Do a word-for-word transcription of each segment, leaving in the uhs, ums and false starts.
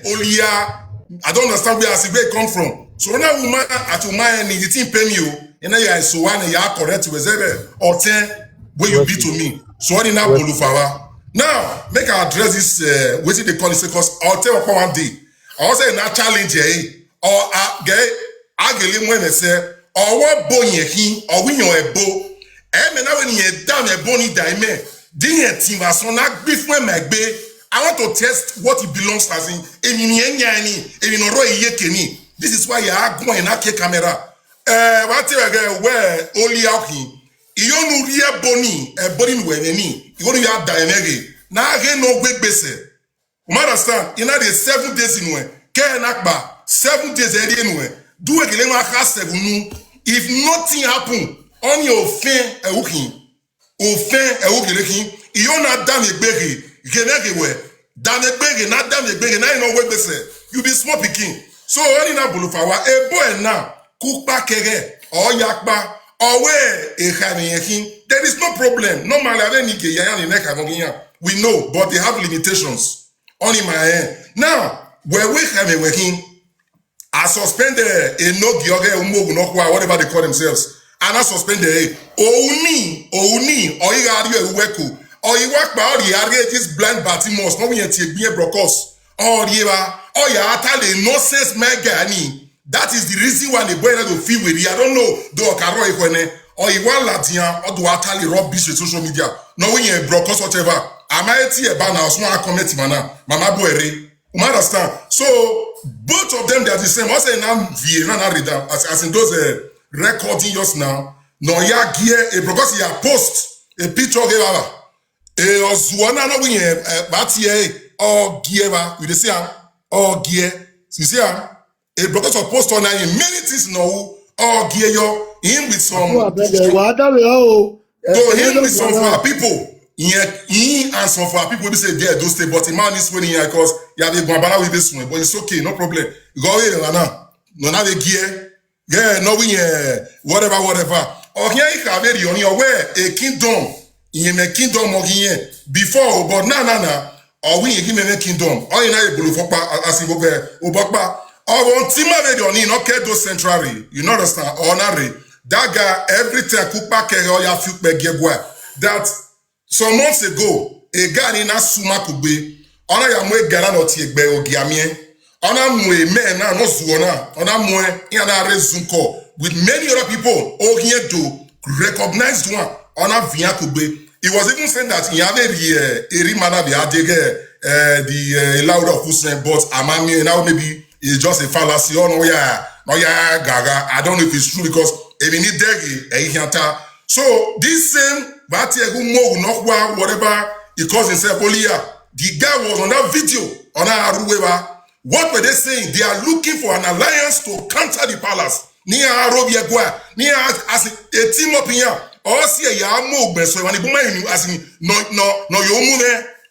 Olia, I don't understand where I see where it come from. So when a woman at your mind, you think pay me, you know, you are so one, you are correct with zero or ten, where you be to me. So what in that Bolufawa? Now, make I address this, uh, what they call it, because I'll tell you one day. I was saying that challenge, eh? Or, uh, gay, I get him when they say, or what boy ye him, or we know a bow. Eh, me now when ye down a bony diamond. Didn't he was on that beef when my bay. I want to test what it belongs as in, in, in, in, in, in, in, This is why you are going at camera. Eh, what you again, where only out him. You know, real bony, a bony with any. You only have diamond. Now again, no big base. You understand? You know, the seven days in way. Ken Akba, seven days in way. Do a gilema has seven. If nothing happen, on your fin, a hooking. Ofen, a hooking, you know, damn a beggy, Geneggy, damn a beggy, not damn a beggy, now you know what they say. You be small picking. So, only now, Bolufawa, a boy now, cook back again, or yakba, or where a having a king. There is no problem. No matter any gay, I am in Nekamogia. We know, but they have limitations. Only my end. Now, where we have a working, I suspend a no gioge umogu no kwa, whatever they call themselves. And I suspend a Ouni, Ouni, or you are you a weku, or you work by all the area this blind Bartimaeus, no we ain't be a brokos, or you are, or you are totally nonsense, my guy. That is the reason why the boy that will feel with you. I don't know, do a karo ikwene, or you want Latina, or do I totally rubbish with social media. No we ain't brokos, whatever. Am I a tea a banner, or someone comment, mana, mama boy. You understand? So both of them, they are the same. I say now V A, now read them as, as in those uh, recording yours now. No, yeah, gear a because he a post a picture of Gevava. A Ozuana, no, we, uh, but here, or Gieva, we dey see him, or Gear, you see him. A because of post on him, many things no, or Gear, yo, him with some. Wà á dábìá o. So him with some of our people. Yeah, he and some of our people we say there those stay, but the man is winning here because you have a bambara with this one, but it's okay, no problem. You go away, no, no, no, they gear, yeah, no, we, yeah, whatever, whatever. Or here, you have it on your way, a kingdom, in a kingdom of here before, but no, no, no. Or we give me a kingdom, or in a blue for as in over, Obokba. Or on Tima, they don't need no care those centrally, you know, understand, or not. That guy, every time, cook back, or you have to get that some months ago, a guy in Asuma Kugbe, ona ya mwe gara no tie gbe ogiamie. Ona mwe me na no zuona, ona mwe ya na resume call with many other people. Ogie do recognized one. Ona Via Kugbe. He was even saying that he had a uh, eri mana be adege uh, the uh, louder of Hussein, but amami now maybe it's just a fallacy. Oh no, yeah, no, yeah, gaga. I don't know if it's true because if you need degi, eh, you can't tell. So this same Vatiegu Mogu Nokwa, whatever he calls himself, Olia, the guy was on that video on Aruweva. What were they saying? They are looking for an alliance to counter the palace. Ni Arobia Gwa, ni as a team up here. Or see a Yamo, so when the woman as in no, no, no, you move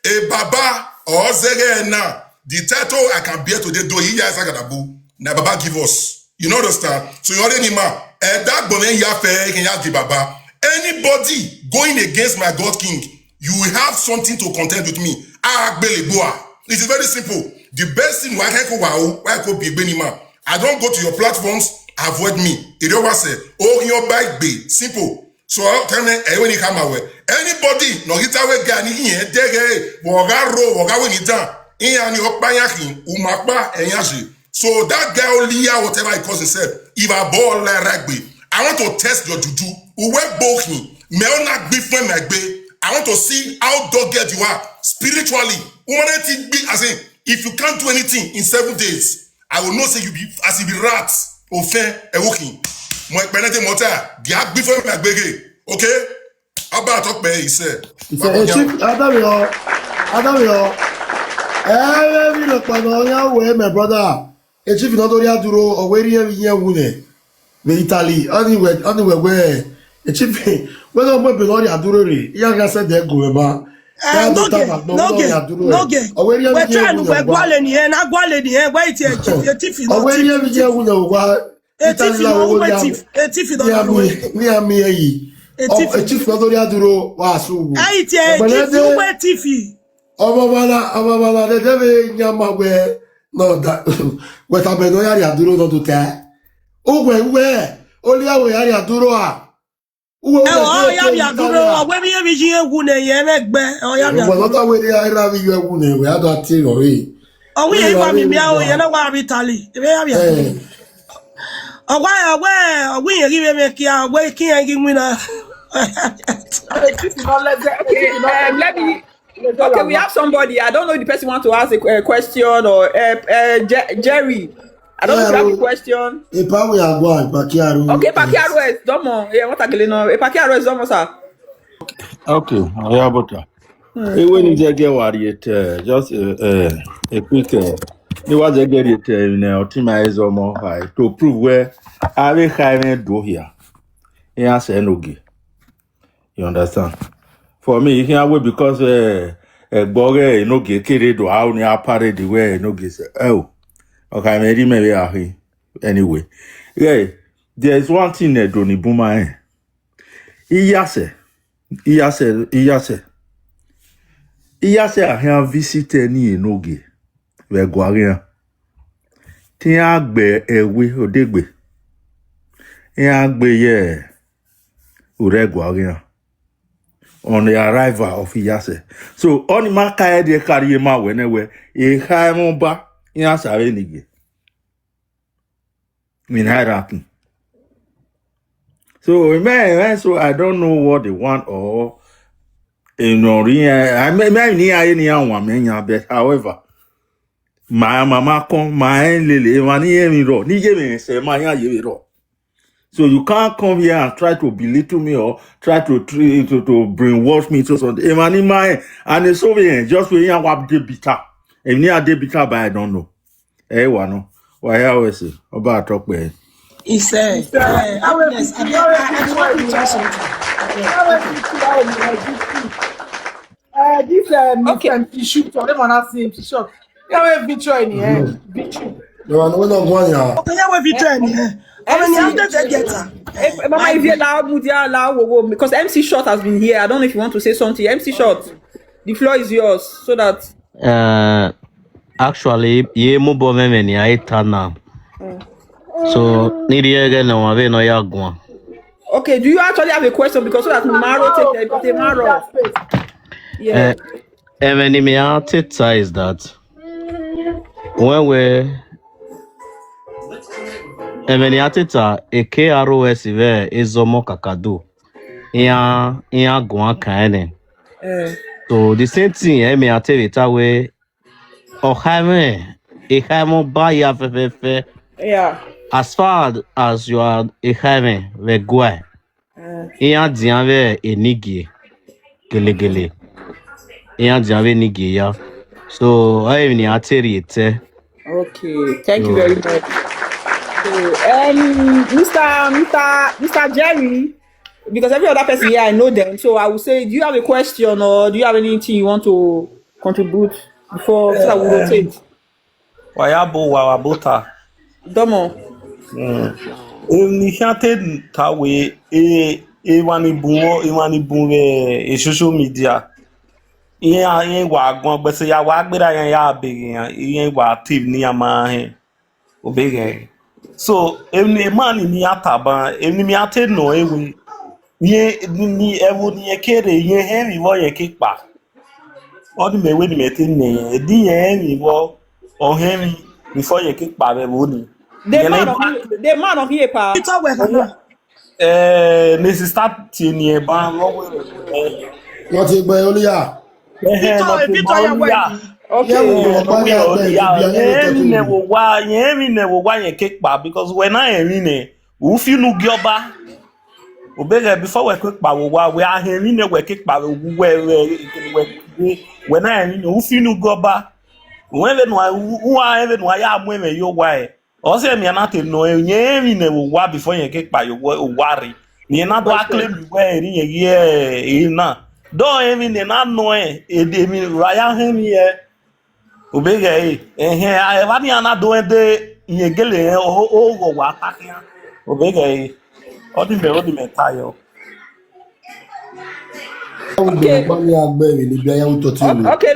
a baba or Zege na. The title I can bear today, do he as Agadabu. Na Baba give us. You know the star. So you already ma. Eh, that boy ya fair can ya give Baba. Anybody going against my God King, you will have something to contend with me. Agbelebua. It is very simple. The best thing why I go wow, why I go be Benima. I don't go to your platforms, avoid me. It don't say, oh, your bike be simple. So I'll tell me, eh, when you come away. Anybody, no get away guy, ni here, dege, woga ro, woga when you done. Ian your bayakin, umakba, and yashi. So that guy Olia, whatever he calls himself, if I ball like rugby, I want to test your juju. Uwe bohi, me ona gbifwe my gbe. I want to see how dogged you are spiritually. Humanity be as in, if you can't do anything in seven days, I will not say you be as if be rats. Ofen ewokin. Mo penete mota, dia gbifwe my gbege. Okay? Aba talk be he said. He said, hey, chief, Adamio, Adamio. Eh, we look for no way, my brother. A chief not only aduro or where you have here with it. With Italy, anywhere, anywhere where a chief, whether we be not aduro, you can say they go, but Eh, no get, no get, no get. We're trying to go gwale ni, eh, na gwale ni, eh, where it's a chief, a chief is not Ọwọ́ eré yẹn mi jẹ́ wúlò wá. A thief is not a thief. A thief is not a thief. Ní àmì ẹ̀yìn. A thief. A thief lọ́dọ̀ ní àdúró wá àṣùwò. Hey, it's a thief. You a thief. Ọmọ bala, ọmọ bala, they never nyama where. No, that, weta be no yari aduro no do te. Uwe, uwe, oli awe yari aduro a. Uwe, uwe, Oh, ya mi aduro. Where me me ji egwu na ye me gbe. Oh, ya mi. Uwe, not away there, I love you, we had that thing already. Oh, we are mi mi oh, you know what we tally. We are mi. Oh, why, oh, where, oh, we are giving me kia, where can I give me now? Okay, um, let me. Okay, we have somebody. I don't know if the person want to ask a, a question or uh, uh, Je- Jerry. I don't know if you have a question. Epa we are going, Pakiaru. Okay, Pakiaru is Domo. Yeah, what a no. Pakiaru is Domo, sir. Okay, oya bota. Ewe ni je get worried, uh, just uh, uh, a quick. Uh, it was a get it in uh, Otima is almost high to prove where I will high do here. He answer no gi. You understand? For me, you can wait because uh, uh, boge no gi kere do how ni apare the way no gi se. Oh, okay, me di me be ahi. Anyway, yeah, there is one thing that Donny Buma eh. Iyase, iyase, iyase. Iyase ahia visit ni enoge. We gwagea. Tin agbe ewe odegbe. Tin agbe ye. Ure gwagea. On the arrival of Iyase. So, on ma ka e de carry ma wene we. E ha mo ba. Iyase are nige. In hierarchy. So, man, man, so I don't know what they want or you know, I mean, I mean, I any one, man, yeah, but however, my mama come, my lily, money, any road, ni ye me say, my yeah, you road. So you can't come here and try to belittle me or try to tr- to, to brainwash me to something. Emani my and it's over here, just when you have the bitter. And near the bitter, but I don't know. Eh, wano. Why I always say about talk, man. He said, uh, Agnes, I, I, I just want to tell something. Uh, this uh, Mister Okay. M C Shot, I don't want to see M C Shot. Yeah, we feature in here. Feature. No, no, no, go on, yeah. Okay, yeah, we be trying. How many after they get her? Eh, Mama, if you allow, would you allow, wo- wo- because M C Shot has been here. I don't know if you want to say something. M C Shot, the floor is yours, so that Uh, actually, ye mo bo me me ni a eta na. So, ni di ege na wa ve no ya gwa. Okay, do you actually have a question? Because so that tomorrow take the tomorrow. Yeah. Eh, Emeni mi ateta is that when we Emeni ateta a K R O S ve ezomo kakadu. Iya iya gwa kaene. Eh, So the same thing, eh, me atevita we or having a hamo ba ya fe fe fe. yeah. As far as you are a having, we go. Eh, Iya dia ve enigi. Gele gele. Iya dia ve enigi ya. So, I mean, I tell you, eh. okay. Thank you very much. So, um, Mister Mister Mister Jerry, because every other person here I know them, so I would say, do you have a question or do you have anything you want to contribute before so that we rotate? Wayabo wawabota. Domo. Ni hate tawe e e wani bunwo e wani bunwe e social media. Iye iye wa gbon gbese ya wa gbera yan ya be yan iye wa active ni ama he. Obege. So, eni man ni ataban, eni mi ate no ewe. Ye ni ewo ni ekere ye he mi wo ye ke pa. Ọ dị m ewe dị m ete nne ya, di ya enyi wo, ọ he mi, before ye ke pa be wo ni. The man of the man of here pa. It's all well. Eh, ne si start ti ni e ba wo we. Wọ́n ti gbẹ olúyà. Eh, Victor, Victor, ya wa. Okay. Yẹ́wò wọ́n pa ní àgbẹ̀ ìdíbi ayé ye ló mi ne tẹ̀kù. wo wa, ye mi ne wo wa ye ke pa because when I am in e, u fi nu gioba. Obege before we ke pa wo wa, we a he mi ne we ke pa we we we we na e mi ne u fi nu gioba. When we no u a we no ya mu me yo wa e. O se mi na te no e, ye mi ne wo wa before ye ke pa yo wo wa re. Ni na do akle mi we ni ye ye e na. Do e mi ne na no e, e de mi ra ya he mi e. Obege e, eh eh, a e ba ni ana do e de ye gele e o o go wa ta kia. Obege e. O di me o di me tayo. Okay. Okay,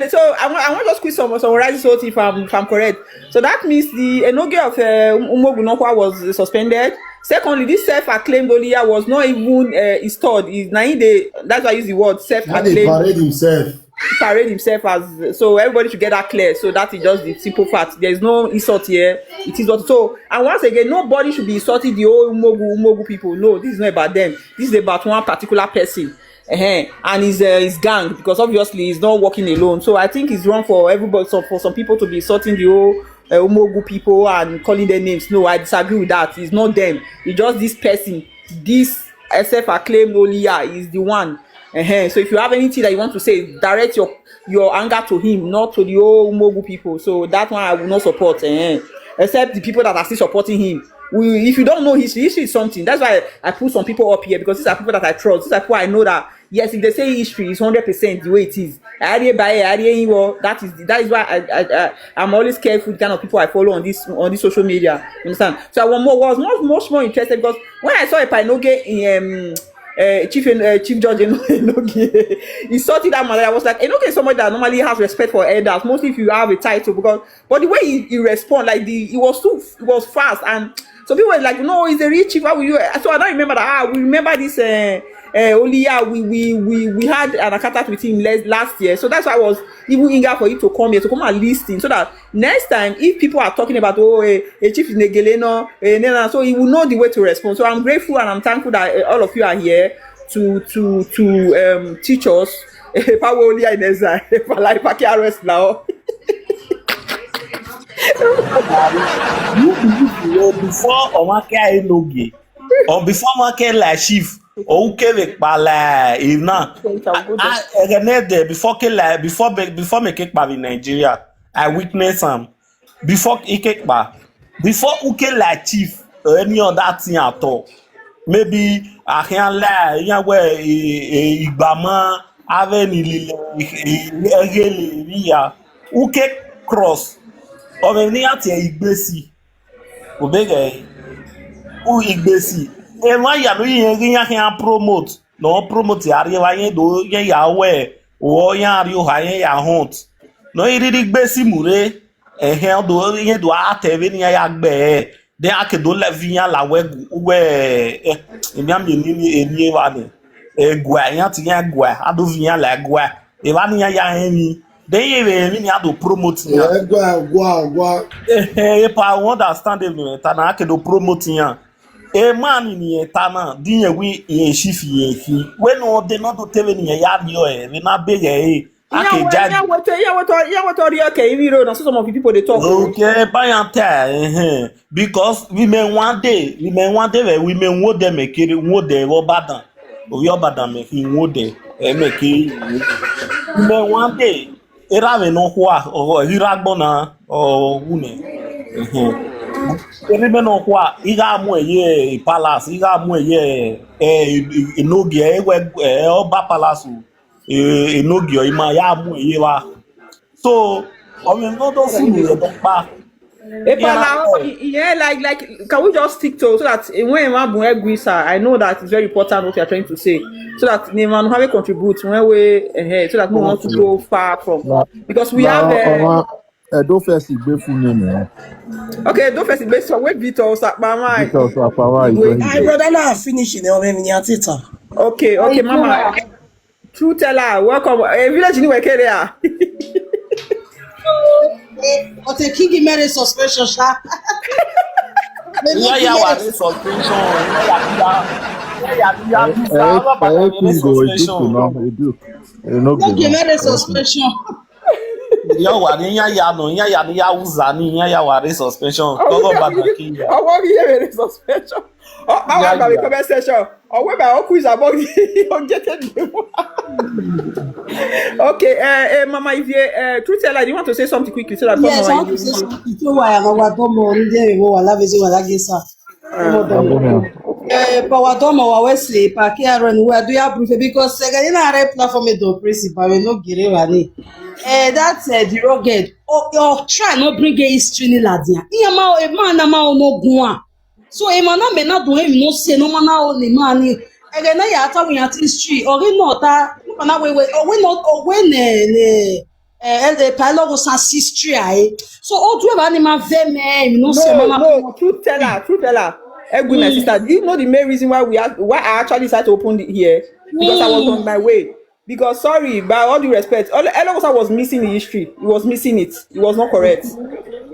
so I want, I want just quick sum-, summarize this whole thing if I'm, if I'm correct. So that means the Enogie of uh, Umogunokwa was suspended. Secondly, this self-acclaimed Oliya was not even uh, installed. Is now they, that's why I use the word self-acclaimed. Parade himself as, so everybody should get that clear. So that is just the simple fact. There is no insult here. It is what. So, and once again, nobody should be insulting the whole Umogu Umogu people. No, this is not about them. This is about one particular person. Uh-huh. And his uh, his gang, because obviously he's not working alone. So I think it's wrong for everybody, so for some people to be insulting the whole uh, Umogu people and calling their names. No, I disagree with that. It's not them. It's just this person. This self-acclaimed Oliya is the one. Uh-huh. So if you have anything that you want to say, direct your your anger to him, not to the whole Umogu people. So that one I will not support. Uh-huh. Except the people that are still supporting him. We, if you don't know history, history is something. That's why I put some people up here, because these are people that I trust. These are people I know that, yes, if they say history is hundred percent the way it is, I already buy it, I already, well, that is, that is why I, I, I, I'm always careful the kind of people I follow on this, on this social media. You understand? So I was more, was much, much more interested, because when I saw Epa Enogie in um, uh, Chief uh, Chief Judge Enogie, he sorted that matter. I was like, Enogie is somebody that normally has respect for elders, mostly if you have a title, because, but the way he, he respond, like, the, it was too, it was fast, and so people were like, "No, he's a rich chief. How will you?" So I don't remember that. Ah, we remember this uh, uh, Oliya we, we we we had an account with him last, last year. So that's why I was even eager for him to come here, to come and listen, so that next time, if people are talking about, "Oh, a, a chief is Negele, no, a, no, no," so he will know the way to respond. So I'm grateful and I'm thankful that uh, all of you are here to to to um, teach us. Power only in exile. Like Paki arrest now. You believe you know before Omake Enogie, or before Omake like chief, or who came a pala, if not, I, I, I, before Kela, before, before make it in Nigeria, I witness am. Before Ikekpa, before Uke like chief or any other thing at all, maybe Ahianla, Iyawe, Igbama, Avenue, Egele, Ria, Uke cross, or any at Igbesi, Obege, U Igbesi, Emma Yanu, Iyahian promote, no promote, Ariwa, Yedo, Yawe, or Yario, Haya hunt. No, he did Igbesi Mure. Ehe, do ye do ate ve ni ya gbe. De ake do le vi ya la we gu-, we, eh, emi ami ni ni eni e wa ni. E gwa ya ti ya gwa, a do vi ya la gwa. E wa ni ya ya emi. De ye ve emi ni a do promote ya. Eh, gwa, gwa, gwa. Eh, eh, e pa understand emi ta na ake do promote ya. E ma ni ni e ta na, di ye wi ye shifi ye fi. We no de no do te ve ni ye ya ri o e, ve na be ye e. Ake judge. Yeah, what, yeah, what, yeah, what are you okay? Even though na so some of the people they talk. Okay, by and time, eh, because we may one day, we may one day, we may one day make it, one day, what bad, we are bad, make it one day, eh, make it. We may one day, era we no hua, or hira bona, or une. Eh, eh. Eri me no hua, iga mu ye palace, iga mu ye, eh, enoge, eh, we, eh, oba palace. E, enoge, ima ya mu ye wa. So, I mean, no, don't fool you, don't pa. Epa, yeah, now, oh, yeah, like, like, can we just stick to, so that, eh, when Emma Bunwe Gwisa, I know that it's very important what you are trying to say, so that Neman have a contribute when we, eh, so that we want to go far from, because we have, eh, Edo first, he gave full name, eh? Okay, Edo first, he gave, so wait, Victor Osapama. Victor Osapama, he gave. My brother, now finish in the Omeni Atita. Okay, okay, Mama. True teller, welcome. Eh, village ni wekere ah. Eh, but a king in Mary suspension, sha. Yeah, yeah, what is suspension? Yeah, yeah, yeah, yeah, yeah, eh, eh, eh, King go, e do. E no go. King Mary suspension. Yo, wa ni ya ya no, ya ya ni ya uza ni, ya ya wa re suspension. Kogo bad na king. Oh, what we hear re suspension. Oh, I want my comment section. Oh, where my uncle is among the get it. Okay, uh, uh, Mama Ivie, uh, truth teller, do you want to say something quickly so that? Yes, I want to say something. So why am I what more? There we go. I love it. I like this. Eh, power domo wa Wesley pa K R N we do ya brief because eh, ga na re platform do principal we no gire wa ni. Eh, that's eh, the rugged. Oh, your try no bring a history ni ladia. Iya ma o e ma na ma o no gwa. So e ma na me na do e no se no ma na o ni ma ni. E ga na ya ta we at history. O ge no ta. Mana we we owe no owe ne ne eh eh pa lo go sa sistri ai. So o du e ba ni ma ve me mi no se No, mama. No, truth teller, truth teller. Egwin, my sister, do you know the main reason why we act, why I actually started to open it here? Because I was on my way. Because sorry, by all due respect, all Elowosa was missing the history. He was missing it. It was not correct.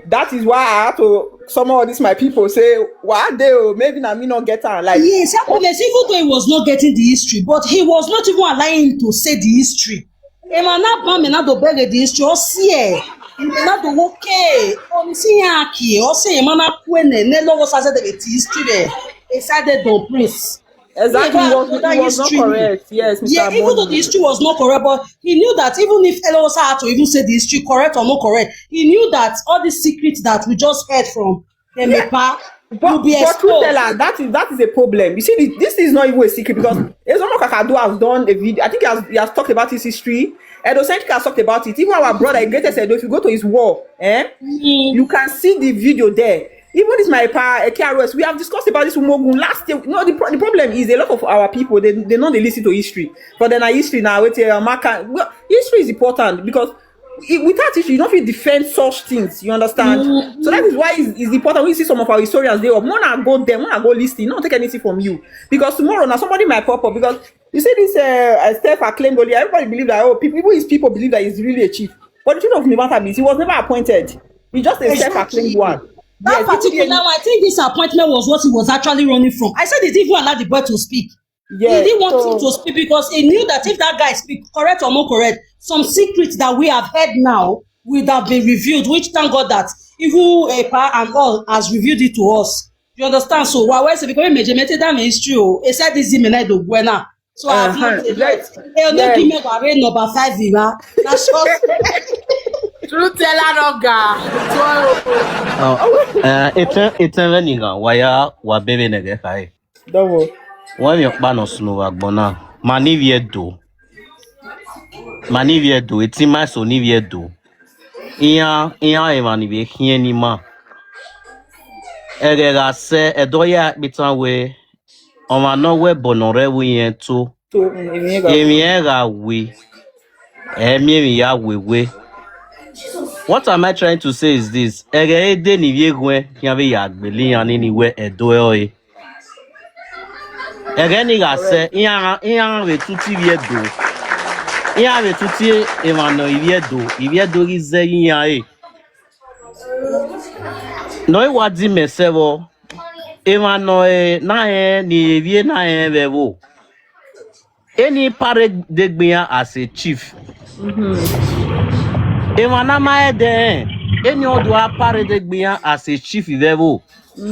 That is why I had to summon all these my people. Say, why they? Oh, maybe na me not get am. Like, Yes, happiness, even though he was not getting the history, but he was not even allowing him to say the history. Ema na ba me na do bere the history o si e. Na do wo ke o ni si ya ki o se ema na ku ene ne lo wo sa se de ti history be. E sa de don prince. Exactly, Yeah, it was, but that it was not history correct. Yes, Mister Yeah, even though the Money. History was not correct, but he knew that even if Elowosa had to even say the history, correct or not correct, he knew that all the secrets that we just heard from Emepa But, will be but true exposed. Teller, that is, that is a problem. You see, this, this is not even a secret because Ezomo Kakadu has done a video. I think he has, he has talked about his history. Edo Centric has talked about it. Even our brother, Greatest Edo, if you go to his wall, eh, Mm. you can see the video there. Even this my pa K R S, we have discussed about this Umogun last year. No, the, pro- the problem is a lot of our people, they, they know they listen to history. But then our history now, with uh, Maka, well, history is important because i- without history, you don't feel defend such things. You understand? So that is why it's, it's important. We see some of our historians, they are, wanna go there, wanna go listen, not take anything from you. Because tomorrow, now somebody might pop up. Because you see this uh, uh, self-acclaimed only, everybody believe that, oh, people, even his people believe that he's really a chief. But the truth of the matter is, he was never appointed. He's just a self-acclaimed Exactly. One. That Yes, he could be particular a- one, I think this appointment was what he was actually running from. I said he didn't even allow the boy to speak. Yes, He didn't want so- him to speak because he knew that if that guy speak, correct or not correct, some secrets that we have heard now would have been revealed, which thank God that even Epa and all has revealed it to us. You understand? So why why is it because Mejemete down in history? Oh, he said this Zimene do buena. So I have Uh-huh. not said Yes. that. Hey, no, Yes. give me Ware number five, Viva. That's all. True Teller no ga. Tomorrow. Oh, eh, ete ete ve ni ga wa ya wa bebe ne ge kai. Double. Wa mi pa no sunu wa gbona. Ma ni vie do. Ma ni vie do. Eti ma so ni vie do. Iya iya e ma ni vie hien ni ma. Ege ga se edo ya bitan we. O ma no we bono re wu yen to. So, mm, emi ga- Emi e ga we. Emi emi ya we we. What am I trying to say is this? Ege e de ni vie gwen, ya ve ya gbeli ya ni ni we edo e o e. Ege ni ga se, iya iya ve tuti vie do. Iya ve tuti e ma no vie do. Vie do gi ze iya e. No e wa di me se vo. Ema no e na e ni evie na e ve vo. Eni pare de gbia as a chief. Ema na ma e de. Eni odo a pare de gbia as a chief ve vo.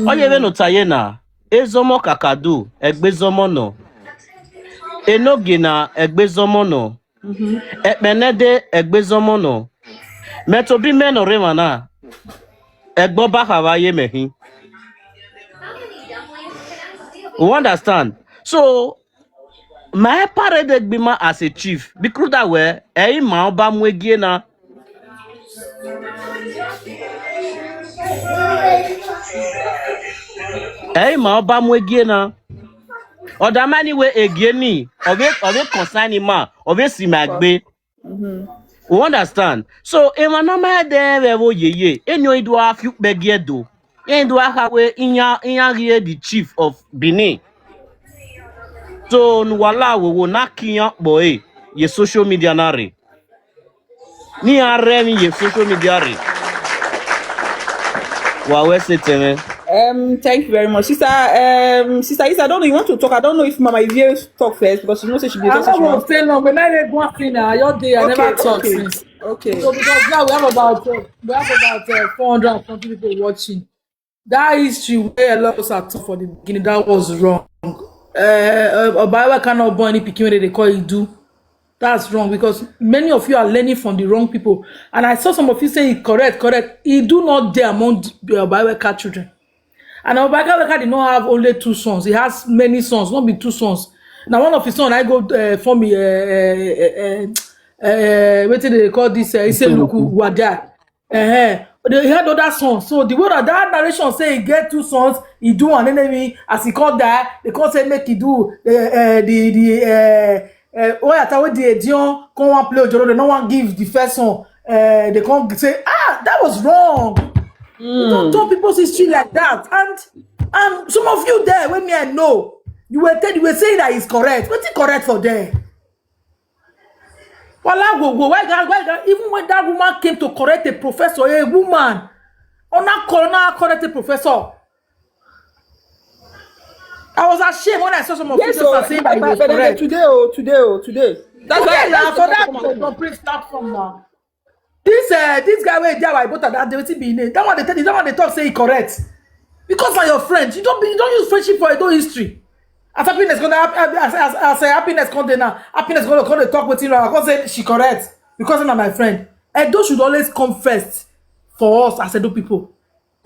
Oye ve no ta ye na. Ezomo kakadu, egbe zomo no. Enoge na egbe zomo no. Ekpenede egbe zomo no. Me to bi me no re mana. Egbo ba ha va ye me hi. You understand? So, my parade gbima as a chief. Because that way, eh, ma oba mu egie na. Eh, ma oba mu egie na. Oda mani we egie ni. Ove, ove concern ma. Ove si ma gbe. You understand? So, ema na ma de ve vo ye ye. Enyo idu a fiu pe gie do. Enyo idu a ha we inya, inya gie the chief of Benin. So, nu wala wo wo na kiyan po e. Ye social media na re. Ni a re mi ye social media re. Wa we se teme. Um, thank you very much, sister. Um, sister Isa, I don't know. You want to talk? I don't know if Mama Ivie talk first because she knows that she be I talking. She no go wants. Say long, but now they go and finish. I just dey, I Okay, never talk okay, since. Okay. So because now we have about uh, we have about uh, four hundred and something people watching. That history where a lot of us are talk for the beginning, that was wrong. Uh, uh, Obaewa cannot born any pikin wey they call Idu. That's wrong because many of you are learning from the wrong people. And I saw some of you say it correct, correct. Idu not there among the Obaewa children. And Obaewa did not have only two sons. He has many sons, not be two sons. Now one of his sons, I go uh, for me, uh, uh, uh, uh, what do they call this? Uh, Iseluku Wada. Uh-huh. They had other sons. So the way that, that narration say he get two sons, he do an enemy as he called that. They can't say make he do uh, uh, the the uh, uh, Oyata wey dey Edion come wan play Ojoro, they no wan give the first one. Uh, they come say, ah, that was wrong. You don't talk people's history like that. And and some of you there, when me I know, you were tell you were saying that is correct. What's it correct for there? Wala go go. Why God, why God, even when that woman came to correct a professor, a woman, on that corner correct a professor. I was ashamed when I saw some of Yes, people so are saying that it but, was but then correct. Today, oh, today, oh, today. That's why I Okay, now asked for you that to come one, and don't bring start from now. This uh, this guy wey dey our brother that they wetin be him name. That one they tell you, that one they talk say he correct. Because na your friend, you don't be, you don't use friendship for Edo history. As happiness gonna as as, as uh, happiness come dey now, happiness gonna come dey talk wetin wrong. I come say she correct because na my friend. Edo should always come first for us as Edo people.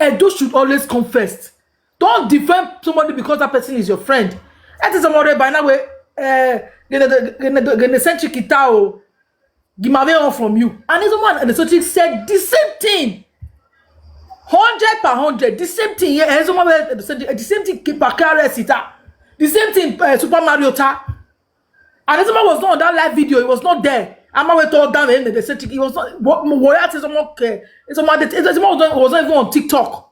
Edo should always come first. Don't defend somebody because that person is your friend. That is somebody by now way. Uh, gene centric kita o. Gimave on from you. And this one and the centric said the same thing. Hundred per hundred, the same thing. Yeah, and someone the same thing. Bakare Sita, the same thing. Uh, Super Mario Ta. And this one was not on that live video. He was not there. I'm away told down in the centric. He was not. What? What? Someone was not even on TikTok.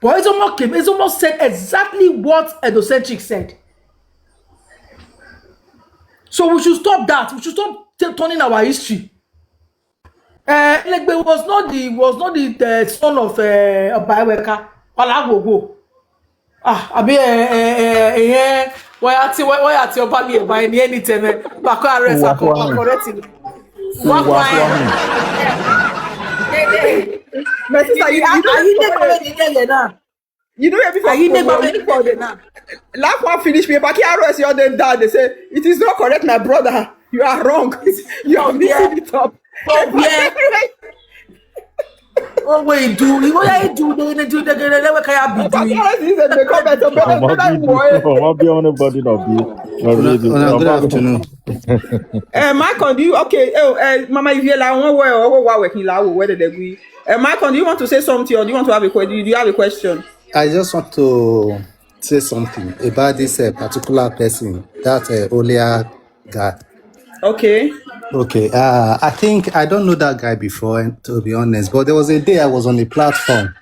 But Ezomo came, Ezomo said exactly what Edocentric said. So we should stop that. We should stop t- turning our history. Uh, Elegbe was not the was not the, the son of uh, Obaiweka Olagogo. Ah, abi eh eh eh eh why ati why why ati Oba mi Oba ni anytime eh bako arrest ako correct. Wa kwa My sister, you, you know, Ayi ne gbẹmẹ ni dẹ yẹn náà. You know, before Ayi ne gbẹmẹ ni dẹ yẹn náà. Laugh one finish me, but here is your then dad. They say it is not correct, my brother. You are wrong. You are mixing it up. Oh yeah. Oh wait, do you what I do? They they do they they they what can I be doing? This is the comment. So better Ọmọ better bí boy. ọmọ bí honourable body náà bí. Una, una good afternoon. Eh, my con, do you okay? Oh, eh, Mama Iviola, one way or what working la whether they agree. Eh, my con, do you want to say something or do you want to have a question? Do you have a question? I just want to say something about this uh, particular person, that uh, Olia guy. Okay. Okay, uh, I think I don't know that guy before, and to be honest, but there was a day I was on a platform,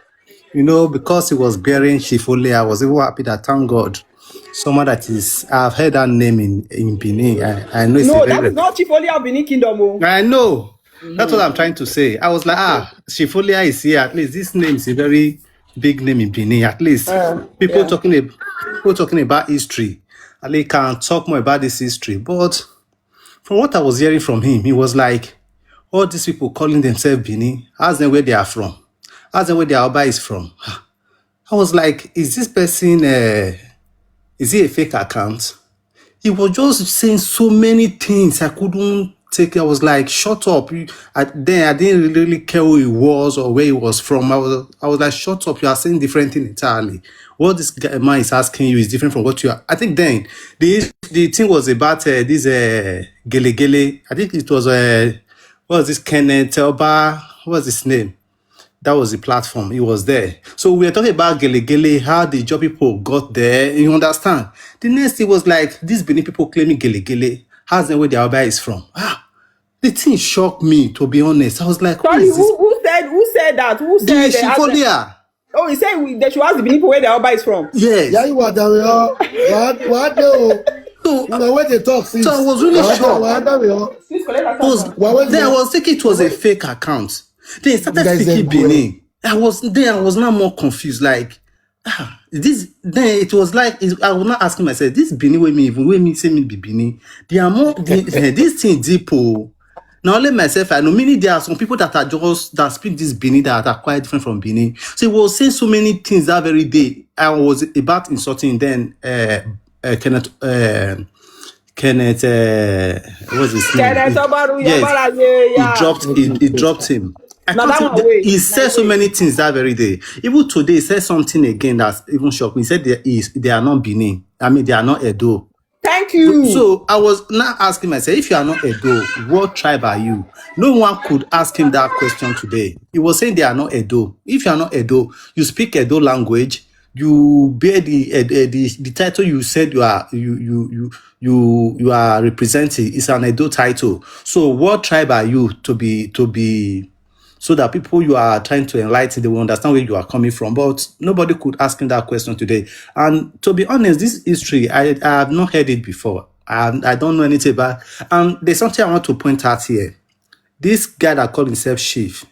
you know, because he was bearing Chief Olia, I was even happy that, thank God, someone that is, I've heard that name in, in Benin. I, I know it's No, a that very is not Chief Olia of Benin Kingdom. Oh. I know. That's what I'm trying to say. I was like, ah, Chief Olia is here. At least this name is a very big name in Benin. At least Uh, people yeah. talking ab- people talking about history. At least can talk more about this history. But from what I was hearing from him, he was like, all these people calling themselves Benin, ask them where they are from. Ask them where their Oba is from. I was like, is this person, uh, is he a fake account? He was just saying so many things I couldn't take. I was like, shut up. You- I, then I didn't really, really care who he was or where he was from. I was, I was like, shut up. You are saying different thing entirely. What this guy, man is asking you is different from what you are. I think then the the thing was about uh, this uh, Gele Gele. I think it was uh, what was this Kenneth Oba? What was his name? That was the platform. He was there. So we were talking about Gele Gele, how the job people got there. You understand? The next thing was like, these Benin people claiming Gele Gele. How's the way their Oba is from? Ah, the thing shocked me, to be honest. I was like, who Sorry, is this? Who, who said who said that? Who The said they asked them- Chief Olia. Oh, he said we, they should ask the people where their Oba is from. Yes. Yayi wa dawe o. Wa wa de o. So, Una wey dey talk since. So I was really Wa da- shocked. Wa da we o. I was, Wa wey then I dey was thinking it was a fake account. Then he started You guys speaking dey go. Benin. I was then I was now more confused. Like, ah, this then it was like it, I was not asking myself, this Benin wey me even wey me say me be Benin. They are more the, eh, this thing deep. Oh. Now only myself I know. Meaning there are some people that are just that speak this Benin that are quite different from Benin. So he was saying so many things that very day. I was about insulting then uh, uh, Kenneth uh, Kenneth uh, what's his name? Kenneth He- Obaru yes, Yabara, yeah, he yeah. dropped he, he dropped him. I Now can't that even- one wait. He said so many things that very day. Even today, he said something again that even shocked me. He said they, is, they are not Benin. I mean, they are not Edo. Thank you. So I was now asking myself, if you are not Edo, what tribe are you? No one could ask him that question today. He was saying they are not Edo. If you are not Edo, you speak Edo language. you bear the, uh, the the the title you said you are you you you you you are representing is an Edo title. So what tribe are you to be to be so that people you are trying to enlighten, they will understand where you are coming from? But nobody could ask him that question today. And to be honest, this history, I, I have not heard it before. I, I don't know anything about. And there's something I want to point out here. This guy that called himself chief,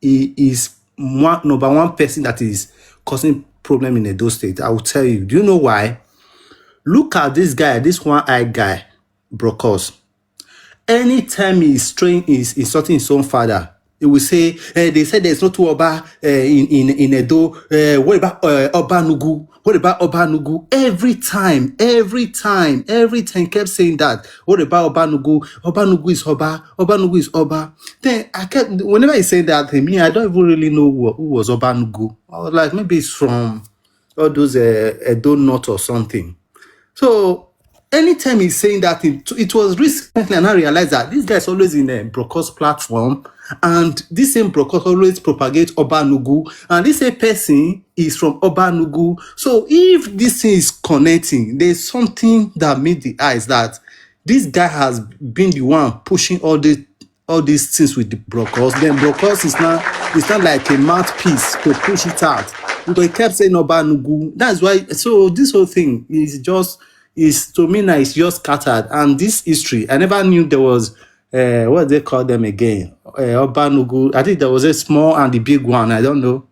he is one number one person that is causing problem in Edo State. I will tell you. Do you know why? Look at this guy, this one-eyed guy, Brokos. Anytime he's train is insulting his own father, he will say, eh, "They said there's no two Oba, eh, in in in Edo. Eh, what about, eh, Obanugu? What about Obanugu?" Every time, every time, every time, kept saying that. "What about Obanugu? Obanugu is Oba. Obanugu is Oba." Then I kept, whenever he said that thing, me, I don't even really know who, who was Obanugu. I was like, "Maybe it's from all those, uh, Edo North or something." So anytime he's saying that thing, it was recently, and I realized that this guy is always in a Brokos platform, and this same Brokos always propagate Obanugu, and this same person is from Obanugu. So if this thing is connecting, there's something that meet the eyes that this guy has been the one pushing all the all these things with the Brokos. Then Brokos is not it's not like a mouthpiece to push it out. Because he kept saying Obanugu. That's why, so this whole thing is just is to me now, it's just scattered. And this history, I never knew there was, uh, what they call them again? Uh, Obanugu. I think there was a small and the big one. I don't know.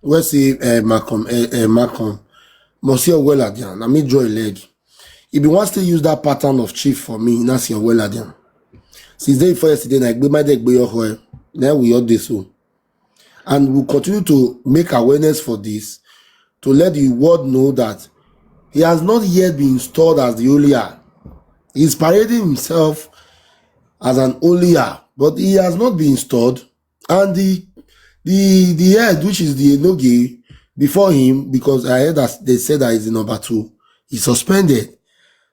Where's the, uh, Malcolm? Uh, uh, Malcolm. Monsieur Weladian, let me draw a leg. If you want to use that pattern of chief for me, that's your Weladian. Since day before yesterday, I gbe my deck, gbe your hoe. Now we all this so. And we'll continue to make awareness for this, to let the world know that he has not yet been installed as the Olia. He's parading himself as an Olia, but he has not been installed. And the the the head, which is the Enoge, before him, because I heard that they said that he's the number two, he's suspended.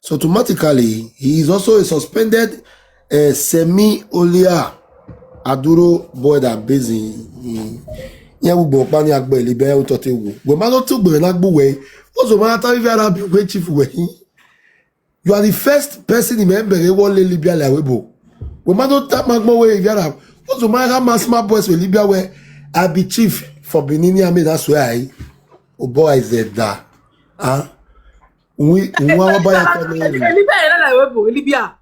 So automatically, he is also a suspended, uh, semi Olia Aduro boy that based in, in yeah, we go pan ya gbe libe o to te wo. We ma lo tu gbe na gbu we. What's the matter if you are a big chief we? You are the first person in member who will Libya like we bo. We ma lo ta magmo we if you are. What's the matter, my small boys with Libya where I be chief for Benin. I mean, that's where I, oh boy, is that. Huh? We, we want to buy a family. Libya like we bo, Libya.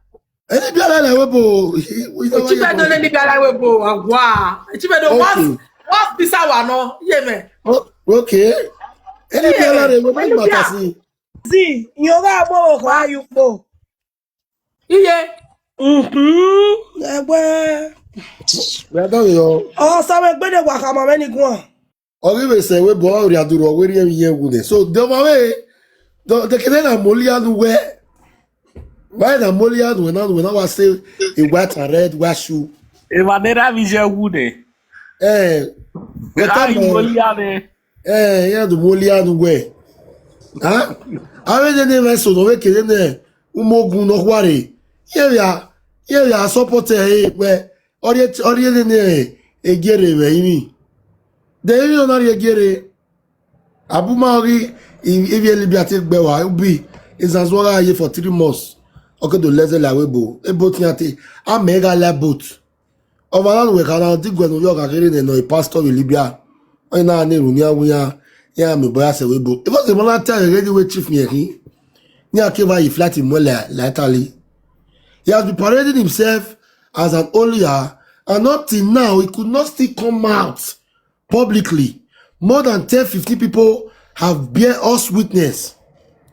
Libya like we bo. We don't Chief, I don't know Libya like we bo. Wow. Chief, I don't Okay. want what this hour no. Yeah, man. Oh, okay. Any Yeah, other way, when we you matter are- see. Zi, yoga bo kwa yupo. Yeah. Mhm. Egbe. We are done, yo. Oh, some egbe de wa kama many gwan. Ori we say we bo ori aduro we ri ye wu de. So the way the the kede na Molian we. Why na Molian we now we now say a white and red, white shoe. Evanera mi je wu de. Eh, we Ra ta mo. Molian. Eh, ya do Molian we. Ha? Awe de ne we so no we kede ne umogun no kware. Ye ya, ye ya support e we. Ori ori de ne egere we imi. De imi no na ri egere. Abuma ori ibi Libya te gbe wa ubi. Is as well ye for three months. Okay, do leze la we bo. E boat ya te. A mega la boat. Over that we can dig when we are getting no pastor in Libya. I na ni runya we ya. Ya me boy say we bo. If was the man tell already we chief me he. Ni akeva he flight him well la Italy. He has been parading himself as an Olia, and up till now he could not still come out publicly. More than ten, fifteen people have bear us witness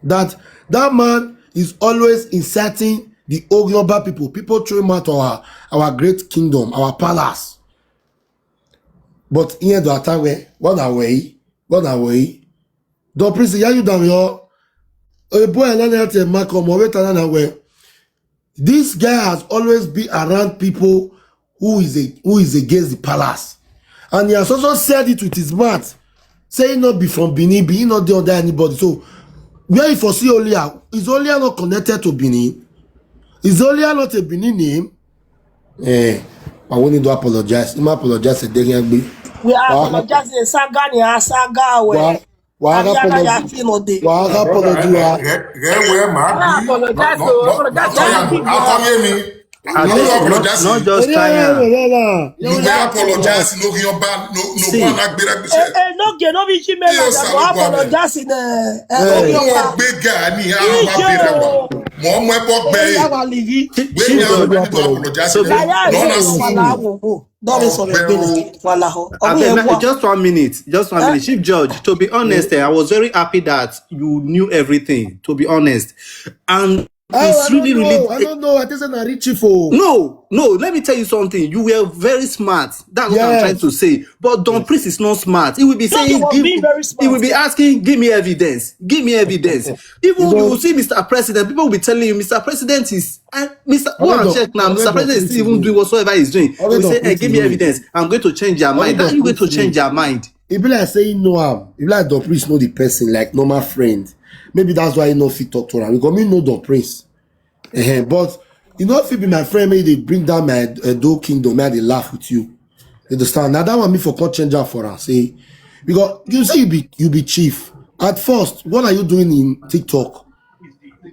that that man is always inciting the Ogioba people. People throw him out our our great kingdom, our palace. But here the attack where what are we? What are we? The priest, yeah, you down here. A boy and then Malcolm, or wait and where. This guy has always been around people who is a who is against the palace. And he has also said it with his mouth, saying not be from Benin, Benin not the under anybody. So where if you see Olia, is Olia not connected to Benin? Is Olia not a Benin name? Eh, I want to apologize. Him apologize. They can be. We are apologizing. Saga ni a saga we. Wa Wàá Àmì ara ya apology. tí mo dé. Wàá apology wa. Rẹ wẹ ma Ah, bí apologize o, apologize o, akọyà big akọyà man. mi At no least no not, apologize not mi. Just try am. Mo fẹ́ apologize lórí ọba no no See, wọn agbéra gbèsè. Eh, eh, no, okay, no be Gmail Yóò like that. Go sàlùkù abẹ. Apologize in the eh, Wọ́n orí mú wọn ọba. gbé gàá ní àwọn abẹ́rẹ́ wa. Wọ́n mú ẹbọ gbẹ Orí yìí. àwa lè yí. Wé Chief ní George, àwọn no ẹbọ apology. apologize So mi. Yàrá Lọ́nà ẹ̀sìn sùn. ìwàlà àwòwò. Dọ́mi sọ̀rọ̀ Ọ̀gbẹ́ ìgbélé. o. Wàlà ọ̀. Ọmọ Abeg, yẹn ma- wà. just one minute, just one Eh? minute. Chief George, to be honest, eh, I was very happy that you knew everything, to be honest. And Oh, it's I don't really, know. really. I don't know. I think say na rich chief o. No, no, let me tell you something. You were very smart. That's what I'm trying Yes. to say. But Don Prince is not smart. He will be Don't saying, you give, be very he will be smart. Asking, give me evidence. Give me evidence. Even You you know, will see Mister President, people will be telling you, Mister President is, uh, Mister Go and Don, check now. Don Mister President is Prince even know. doing whatsoever he's doing. He Don will say, hey, Prince give me know. Evidence. I'm going to change their mind. How Don are you going to Prince change know. Their mind? E be like say he know am. E be like Don Prince know the person, like normal friend. Maybe that's why he no fit talk to am. Because me know Don Prince. Eh, but you know, if he be my friend, maybe they bring down my Edo kingdom, may they laugh with you. You understand? Now that one me for come change am for am. See, because you see, you be you be chief. At first, what are you doing in TikTok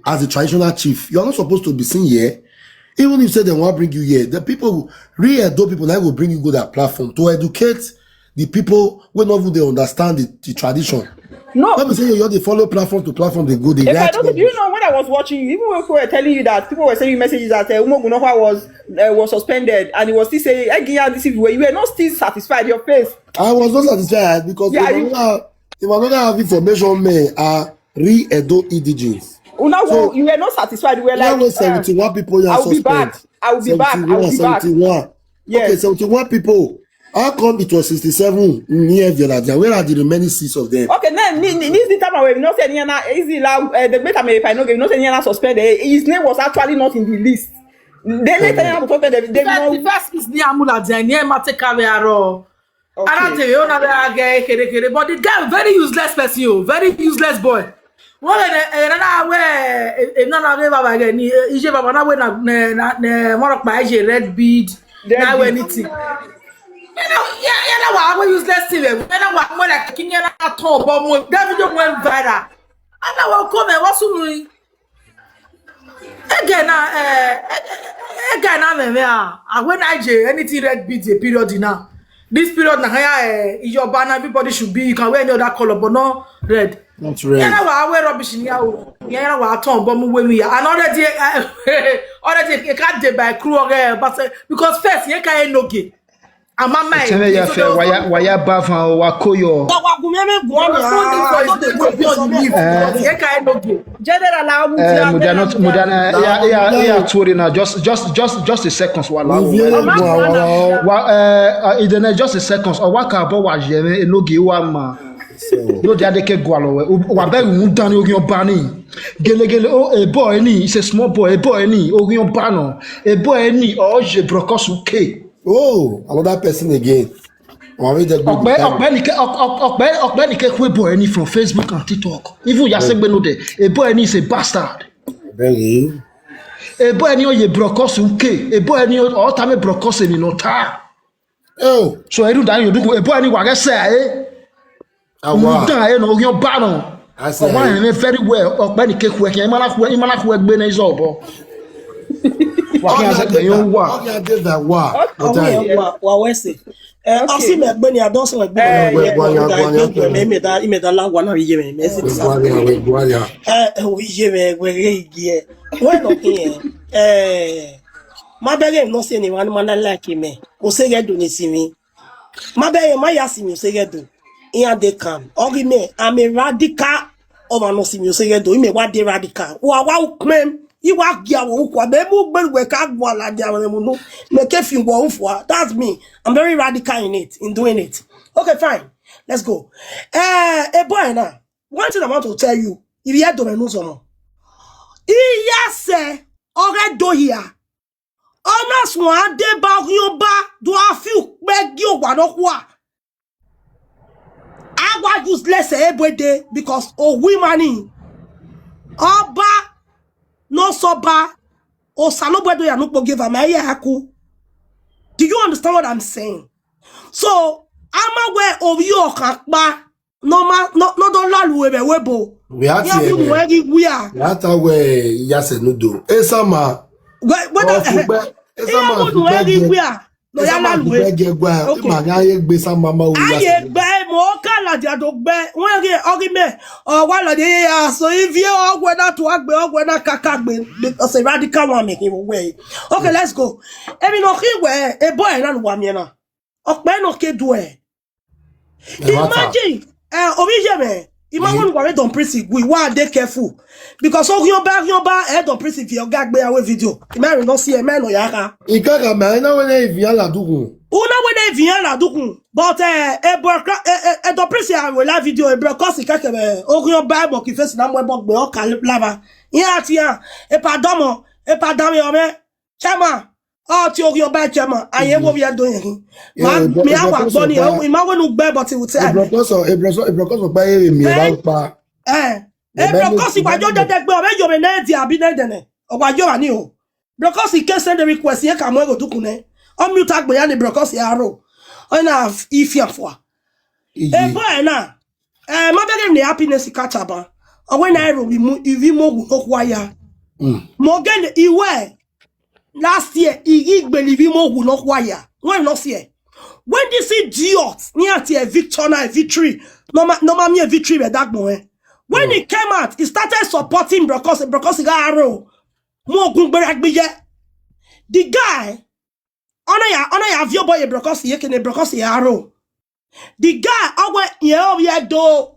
as a traditional chief? You are not supposed to be seen here. Even if say they want bring you here, the people, real Edo people, now will bring you go that platform to educate the people who not even they understand the, the tradition. No. Let me say you they follow platform to platform, they go, they If I react. Don't, do you know when I was watching you? Even when people were telling you that people were sending you messages that uh, Umogunokwa was uh, was suspended, and he was still saying, "Hey, Giya, this is where you were not still satisfied. Your face." I was not satisfied because Yeah, if you- another if another have information, me are real Edo indigenous. Una, So you were not satisfied. You were Now like, with uh, seventy-one people you "I are will be back. suspended. I will be back. I will be back." Seventy-one. Yes. Okay, seventy-one people. How come it was sixty-seven near Violadia? Where are the remaining six of them? Okay, then ni- ni- this the time away. You know, say Niana is the la. Uh, the better me if I know. You know, say Niana suspended. His name was actually not in the list. They later on suspended. They The first, the know. First is near Amula, then near Matekawe Aro. Okay. Around the Ona Age, Kere Kere. But the guy, very useless person, oh, very useless boy. Well, eh, eh, na na we, eh, eh, na na we baba again. Ni, eh, ije baba na we na na na na mark by ije red bead. Red Na we bead. Anything. You know, yeah, yeah, na wa we useless thing. Eh. Na wa mo like king na turn but mo that video went viral. And I will come and what's doing? Again, na eh, eh, eh, again, na me me ah. Ah, when I J anything red beat a period now. This period na higher eh, your banner, everybody should be. You can wear any other color, but not red. Not Yeah, red. na wa wear rubbish in here. Yeah, na wa turn but mo wear me. And already, eh, already you can't dey by crew eh, but eh, because first you can't no gay. I'm a man. Tẹ́lẹ̀ yà fẹ́ wáyà wáyà bá fan wa kó yọ. Tọ́wọ́ gun mẹ́mẹ́ gun ọ̀nà. General, I will Eh, Mudana, Mudana, yeah, yeah, yeah, two na just, just, just, just a second. Wa la Vivian, wa, wa, wa, wa. wa, eh, uh, in the next just a second. Or wa ka bo wa je me enoge wa ma. No dia de ke gwa lo we. Wa be mu dan ni ogun ba ni. Gele gele o e boy ni, it's a small boy, e boy ni ogun ba no. E boy ni o je brokos uke. Oh, another person again. Wọ́n rí jẹ́ gbé Ọ̀pẹ ọ̀pẹ nìkẹ́ ọ̀pẹ ọ̀pẹ nìkẹ́ kú ebo ẹni from Facebook and TikTok. Even yasegbe no de. Ebo ẹni is a bastard. Bẹ́ẹ̀ni. Ebo ẹni oye brokos nke. Ebo ẹni ọ̀tá mi brokos èmi nọ ta. Oh, So eru da yo dugu ebo ẹni wa gese aye. àwa. Mu dan aye no yo ba no. I say, Ọmọ ẹni very well. Ọ̀pẹ nìkẹ́ kú ẹkẹ. Imana kú imana kú ẹgbẹ́ na izo ọbọ. Wa kí a sẹ pé yóò wà. Ọkẹ́ àdé dà wà. Ọwọ́ yẹn wà wà wẹ́sẹ̀. Ẹ ọsí mi ẹgbẹ́ ni adọ́sọ̀ ẹgbẹ́ Eh, mi yeah. ẹgbẹ́ mi ẹgbẹ́ mi ẹgbẹ́ mi ẹ̀mí ẹ̀dá ẹ̀mí ẹ̀dá láwa náà yé mi ẹ̀mí ẹ̀sìn ti sáfù. Ìgbàlẹ̀ àwọn ìgbàlẹ̀. Ẹ ẹ wò yé mi ẹgbẹ́ rẹ̀ yé ẹ. Wọ́n lọ kí yẹn. Ẹ má bẹ́rẹ̀ mi náà sí ẹni wọn ni wọn náà láìkí mi. Kò sí rẹ̀ dùn ní sí mi. Má bẹ́rẹ̀ má yà sí mi ò sí rẹ̀ dùn. Ìyá de kàn. Ọ̀rí mi, I'm a radical. Ọmọ náà sí mi ò sí rẹ̀ dùn. Ìmẹ̀ wá dé radical. Wà wá ó pẹ́m. Iwa gia wo ukwa be mu gbelu we ka gwa la dia we mu no. Me ke fi wo ufwa. That's me. I'm very radical in it, in doing it. Okay, fine. Let's go. Eh, a boy now. One thing I want to tell you. If you hear Domenu Zomo. Iya se ore do here. Ona swan de ba yo ba do afi pe gi o wa no kwa. Awa useless every day because o we money. Oba no soba o salobo do ya no po give am ya aku. Do you understand what I'm saying? So ama we o yo kan pa no ma no no don la Luebe webo. We had Ya to bu nu egi wia. We had to we yase nudo. Esama. Whether Ofugbe. Esama Ofugbe. Egi wia. No ya Esama la lue. Ofugbe ge gba. Okay. Ma ga ye gbe sama ma o Aye yase. Gbe mo ka la dia do gbe. Won ge ogi me. O wa lo de ya so if you ogwe na to agbe ogwe na kaka gbe because a radical one make him way. Okay, let's go. Emi no ki we e boy na lu wa mi na. Ope no ke du e. Imagine, eh, obi je me. Imagine what we don prison. We wa dey careful because so your back, your back, eh, don prison fi oga gbe away video. Imagine no see a man no yaka. Ikaka ma ina wene ivi ala dugun. Una we dey vian la dukun. But eh, e bro, eh, eh, e don prison a we la video e bro cause ikaka me. O your back mo ki face na mo bo gbe o ka lava. Iya ti ya. E pardon mo, e pardon me o me. Chama. Oh, ti o your back chama. Aye wo bi do yin. Ma Eh, bro- me bro- awa bro- gbọ ni. bro- Imagine nu gbe but it will tell me. Ebrokoso, ebrokoso, ebrokoso pa ere mi e ba pa. Eh. Ebe Eh, bro, ni- cause wa jo dede gbe o me yo me na di abi na dene. O wa jo wa ni o. Bro, cause ke send request ye ka mo go dukun ne. O mute agbe ya ni bro, cause ya ro. O na if ya fo. Eh, boy na. Eh, ma bege ni happiness ka chaba. O we na ro bi mu ivi mo gu no kwa ya. Mm. Mo ge ni iwe. Last year, igi gbe ni ivi mo gu no kwa ya. When last year. When this idiot ni ati a victor na a victory. No ma no ma mi a victory be dagbo eh. When he came out, he started supporting Brokosi. Brokosi ga aro. Mo gun gbere agbiye. The guy, ona ya, ona ya vio boy Brokosi ye kene Brokosi ya aro. The guy, awe ye o ye do.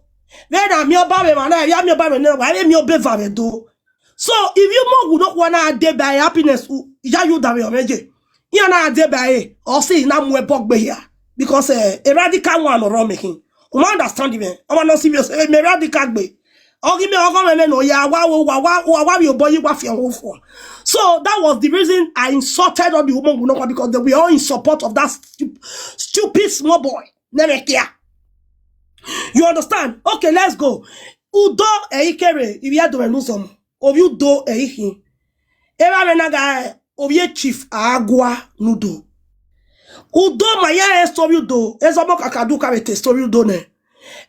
Then na mi oba me mana, ya mi oba me na, wa mi obe va me do. So if you mo gu no kwa na de by happiness, u- ya you da me omeje. Ya na de by e, o si na mu e bog be here because eh, a radical one no wrong making. You understand me? I want to see you say me radical gbe. Ogi me ogo me me no ya wa wo wa wa wa wa yo boy wa fi wo fo. So that was the reason I insulted all the woman gu no kwa because they were all in support of that stu- stupid small boy. Never care. You understand? Okay, let's go. Udo eikere, if you do lose some, of you do eihin. Era me na ga of ye chief agwa nudo. Udo maya e story udo. Ezo mo kakadu ka te story udo ne.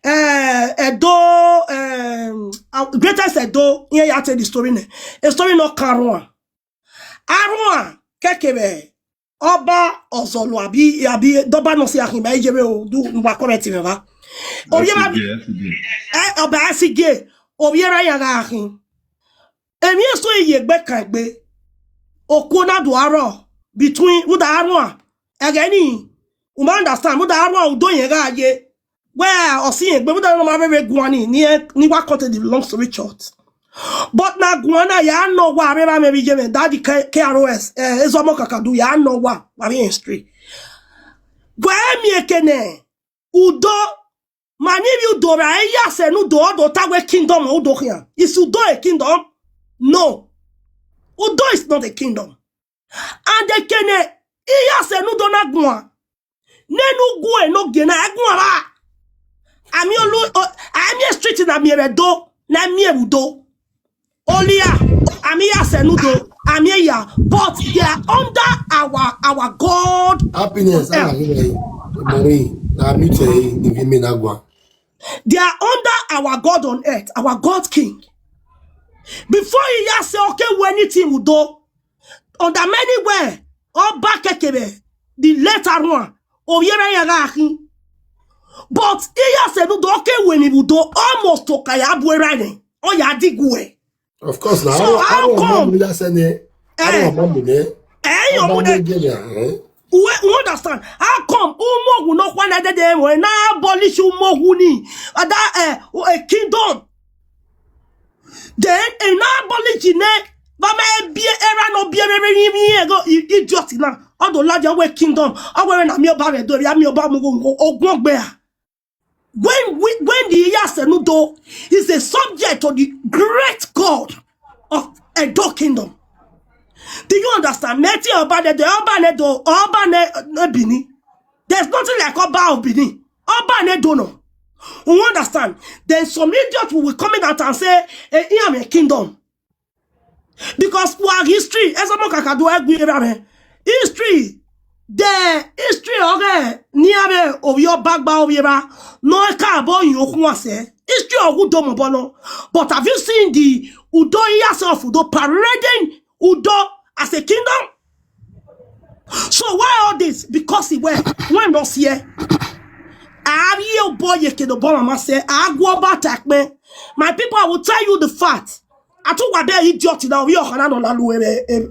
Eh, Edo, um, uh, greatest Edo, ye ya te the story ne. A story no karua. Arua kekebe. Oba ozolu abi abi doba no si ahin ba ejebe o du ngba correct me ba. Obi ma Yes, yes. eh oba asige. Obi ra ya ga ahin. Emi eso ye gbe kan gbe. Okona do aro between uda arua. Again, you ma understand uda arua udo ye ga ye. Where osi ye gbe uda no ma be guani ni e- ni wa cut the long story short. But na guana ya no wa re ba me bi je me daddy K- KROS eh ezo mo kakadu ya no wa wa be history. Gwe mi ekene udo mani bi udo ra e ya se nu do do ta we kingdom udo kian. Is udo a kingdom? No. Udo is not a kingdom. And ekene iya se nu do na gwa. Nenu gu e no ge na e gwa ba. Ami olu o- ami e street na mi e do na mi e udo. Olia ami ya se nu do ami e ya but they are under our our God. Happiness. Yeah. Ah, you know, Mori, na mi te the women agwa. They are under our God on earth, our God King. Before he ya say okay when anything will do, under many way, all back ekebe, the later one, obiera ya ga ahin. But he ya say no do okay when he will do almost to kaya buera ne. O ya digwe. Of course, now. So how come? That send it. I Eh. Don't want money. Eh, your How mother. about they get there, eh? We, we understand. How come Umogu no one other day when na abolish Umogu ni? Ada eh a kingdom. Then e na abolish ne. Ba me be era no be era ni mi ego i- idiot na. All the larger way kingdom. Awe na mi oba we do ya mi oba mu go ogun gbe a. When we, when the Iyasenudo is a subject to the great God of Edo Kingdom. Do you understand? Meti Obanedo, Obanedo, Obane Bini. There's nothing like Oba of Bini. Obanedo no. You understand? Then some idiot will come in out and say, eh, I am a kingdom. Because our history, Ezomo Kakadu Egwira, history, the history of the Niabe of your Bagba of Yeba, no Kabo Yokuase. history of Udo Mobono. But have you seen the Udo years of Udo parading Udo as a kingdom? So why all this? Because he went when not here. I have you boy you can obama say I go about attack me. My people, I will tell you the fact. I took what that idiot now. We are Hana no Lalu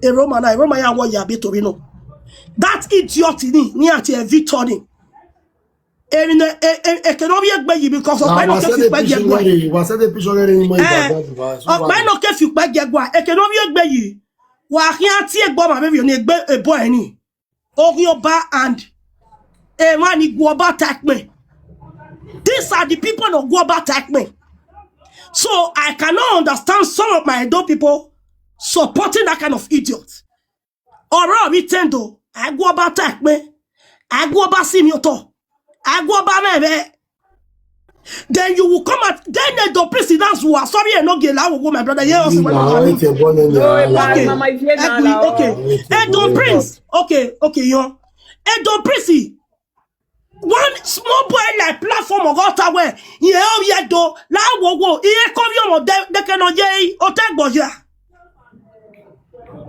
a Roman, a Roman, I want you to know. That idiot in me, near to a victory. Èmi na èkè ló rí ẹgbẹ́ yìí because ọ̀pá iná kẹfì pẹ́ jẹ gbọ́ ẹ̀. Ọ̀pá iná kẹfì pẹ́ jẹ gbọ́ ẹ̀ èkè ló rí ẹgbẹ́ yìí. Wà á kí á tí ẹ gbọ́ màmí mi ò ní ẹgbẹ́ ẹ̀bọ́ ẹ̀ ni. Orí ọba and ẹ̀wọ̀n ni gun ọba type me. These are the people of gun ọba type me. So I cannot understand some of my Edo people supporting that kind of idiot. Ọ̀rọ̀ mi tendo, agwọba takpe, agwọba simioto, agwọba mebe. Then you will come at then the Edo Prince dance who are sorry and no get la wo my brother. Yeah, also when I mean. Okay, okay. Edo Prince. Okay, okay, yo. Edo Prince. One small boy like platform of Ottawa. Yeah, oh yeah, do. La wo wo. Iye come yo mo de de ke no ye. O te gbo ya.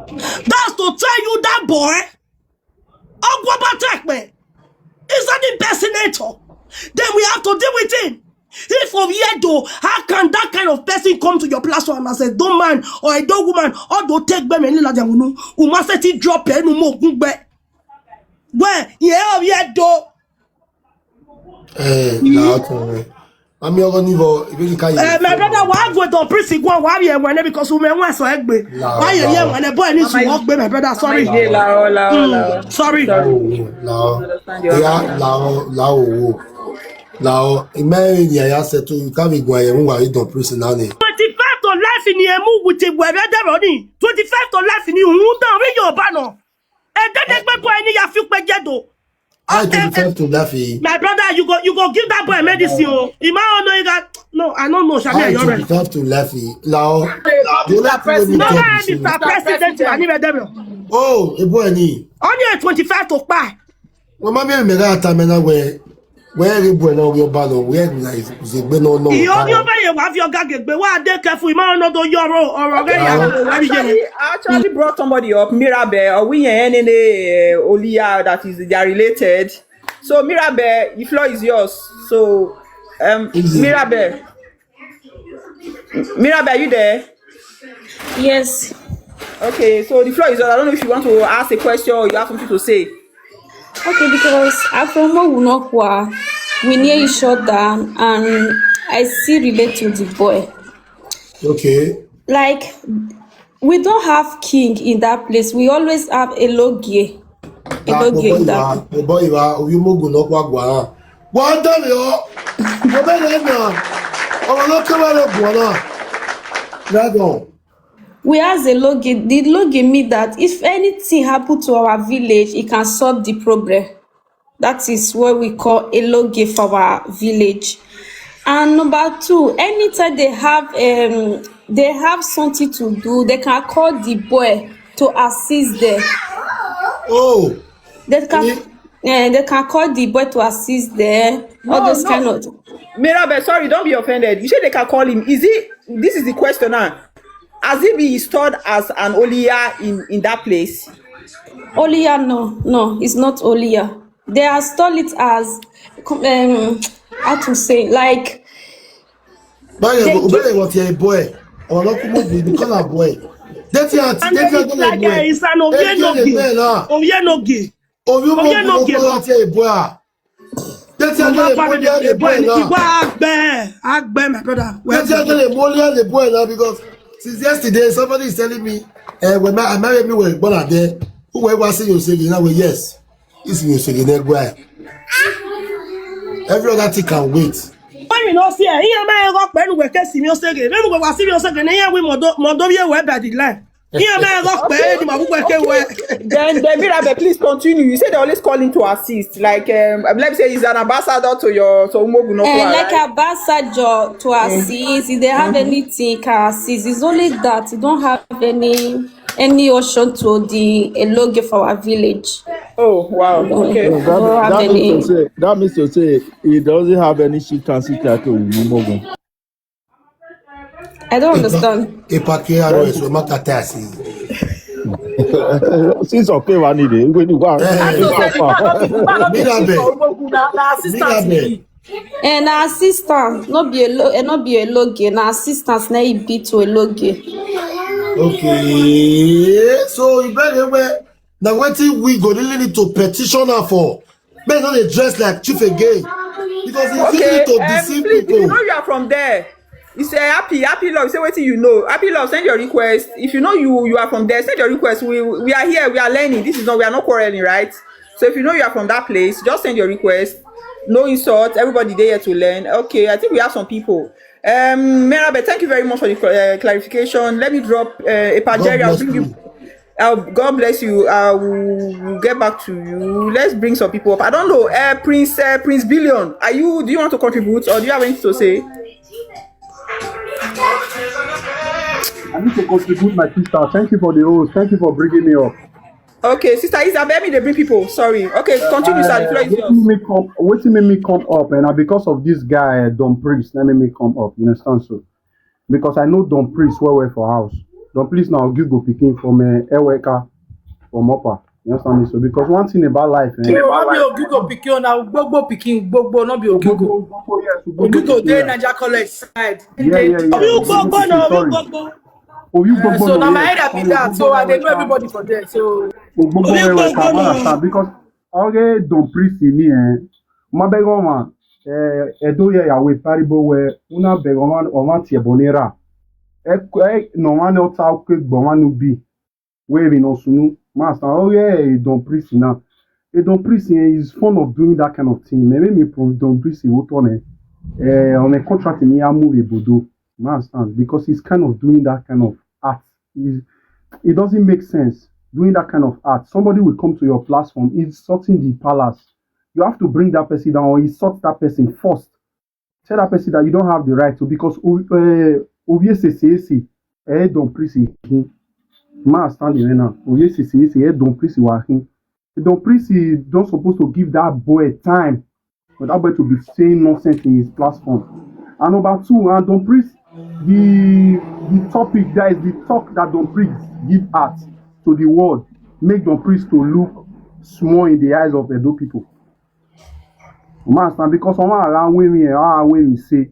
That's to tell you that boy. Ogwaba Tekpe is an impersonator. Then we have to deal with him. If of yet though, how can that kind of person come to your platform and say, don't man or I don't woman or don't take them any like them? Umaseti drop enu mo gungbe. Well, yeah, of yet though. Eh, na to. Ami ogo nivo ibe ka yi. Eh, my brother, why go to prison go why you when because we want so egbe. Why you here when the boy needs to walk be my brother. Sorry. Sorry. Lao lao lao. Lao. Ya lao lao. Lao. Ime ni ya se to ka we go ye mu wa do prison na ni. Twenty-five to life in emu with the weather running. Twenty-five to life in you. Who don't read your banner? And then they go any ya fi pe jedo. I twenty-five to Laffy. My brother, you go you go give that boy medicine. Oh. Ima no you got no, I don't know. Shami, I twenty-five to Laffy. Lao. No, Mister President, I need a devil. Oh, a boy ni. Only a twenty-five to buy. Well, my baby, me got a time and away. Where the boy now your battle? Where is the no no? You only buy a wife your gag, but why they careful? Ima no do your role or okay. Actually, I actually brought somebody up, Mirabe, or we any uh, Olia that is they are related. So Mirabe, the floor is yours. So um Mirabe. Mirabe, are you there? Yes. Okay, so the floor is yours. I don't know if you want to ask a question or you have something to say. Okay, because I'm from Mogunokwa. We near each other and I still relate to the boy. Okay. Like we don't have king in that place. We always have a logie. A logie in that. Boy, you are you Mogunokwa Guana. What the hell? What the hell? Ọmọ ló kí wọ́n lè gbọ́n náà. Right on. We as a logi, the logi mean that if anything happen to our village, it can solve the problem. That is what we call a logi for our village. And number two, anytime they have um they have something to do, they can call the boy to assist them. Oh. They can yeah, they can call the boy to assist them. All no, those no. Kind of. Mirabe, sorry, don't be offended. You say they can call him. Is he? This is the question now. Has he been installed as an Olia in in that place? Olia, no, no, it's not Olia. They are installed it as um, how to say like. Báyọ̀ bẹ́ẹ̀ wọ́n ti ẹ̀ bọ́ ẹ̀ ọ̀rọ̀ kú mọ́ bí because of boy. Dẹ́tí àti dẹ́tí àti lè bọ́ ẹ̀. It's an Ovienogi. Ovienogi. Ovienogi. Ovienogi. Dẹ́tí àti lè bọ́ ẹ̀ lè bọ́ ẹ̀ náà. Ìwà àgbẹ̀ àgbẹ̀ my brother. Dẹ́tí àti lè bọ́ ẹ̀ lè bọ́ ẹ̀ náà because since yesterday somebody is telling me uh, when I marry me with Bonade who were was saying you say you know yes. This is Osege Negwe. Every other thing can wait. When you know see, he am I rock when we can see me Osege. When we was see me Osege, na here we modo modo here we by the line. He am I rock when the mabu we can we. Then then Mirabe, please continue. You say they always calling to assist. Like um, let me say he's an ambassador to your to Umogu no. Eh, like ambassador to assist. If they have anything can assist. It's only that you don't have any any ocean to the Eloge for our village. Oh wow. Okay. No, that, that, means to say, that means to say he doesn't have any chieftaincy title in Umogun. I don't understand. Epa K R S, we make a test. Since okay, one day we do one. Mirabe. Na assistant. Eh, na assistant, no be a lo, eh, no be a loge, na assistant na e be to a loge. Okay. So you better where now wetin we go really need to petition her for. Make no dey dress like chief again. Because it's okay, easy to um, deceive please, people. If you know you are from there, you say happy, happy love. Say what you know. Happy love, send your request. If you know you you are from there, send your request. We we are here, we are learning. This is not, we are not quarreling, right? So if you know you are from that place, just send your request. No insult. Everybody there here to learn. Okay, I think we have some people. Um, Merabe, thank you very much for the uh, clarification. Let me drop uh, a Pajeri. I'll bring you. I'll, God bless you. I will get back to you. Let's bring some people up. I don't know. Uh, Prince uh, Prince Billion, are you? Do you want to contribute or do you have anything to say? I need to contribute, my sister. Thank you for the host. Thank you for bringing me up. Okay, sister Isabel, me they bring people. Sorry. Okay, continue, sir. The floor is yours. Wetin make me come, wetin make me come up, and na because of this guy, Don Priest, let me make come up. You understand so? Because I know Don Priest well well for house. Don Priest na Ogigo pikin from uh, Eweka, from Upper. You understand me? So because one thing about life, eh? No be Ogigo pikin, na Gbogbo pikin, Gbogbo, no be Ogigo. Ogigo dey Naija College side. Yeah, yeah, yeah. Ogigo Gbogbo na Ogigo Gbogbo. Ogigo Gbogbo. So na my area be that. So I dey know everybody for there. So Ogigo Gbogbo, because okay, Don Priest ni eh. Ma beg one, eh, Edo ya ya we paribo we una beg one, one tie bonera. E e no one o ta ke gbo one no bi. We bi no sunu. Master, oh yeah, Don Priest now. E Don Priest eh, is fond of doing that kind of thing. Maybe me from Don Priest he would on eh, on a contract in Yamu Bodo. Master, because he's kind of doing that kind of act. He's, it doesn't make sense doing that kind of act. Somebody will come to your platform, insulting the palace. You have to bring that person down or insult that person first. Tell that person that you don't have the right to because uh, Ovie Sese, eh, Don Priest, he, man stand there now. Ovie Sese, eh, Don Priest, wa him. Don Priest, he don't supposed to give that boy time for that boy to be saying nonsense in his platform. And number two, and Don Priest, the the topic that is the talk that Don Priest give out to the world, make Don Priest to look small in the eyes of Edo people. Master, because ọmọ ara wé mi ẹ̀ ọ́ àwé mi ṣe.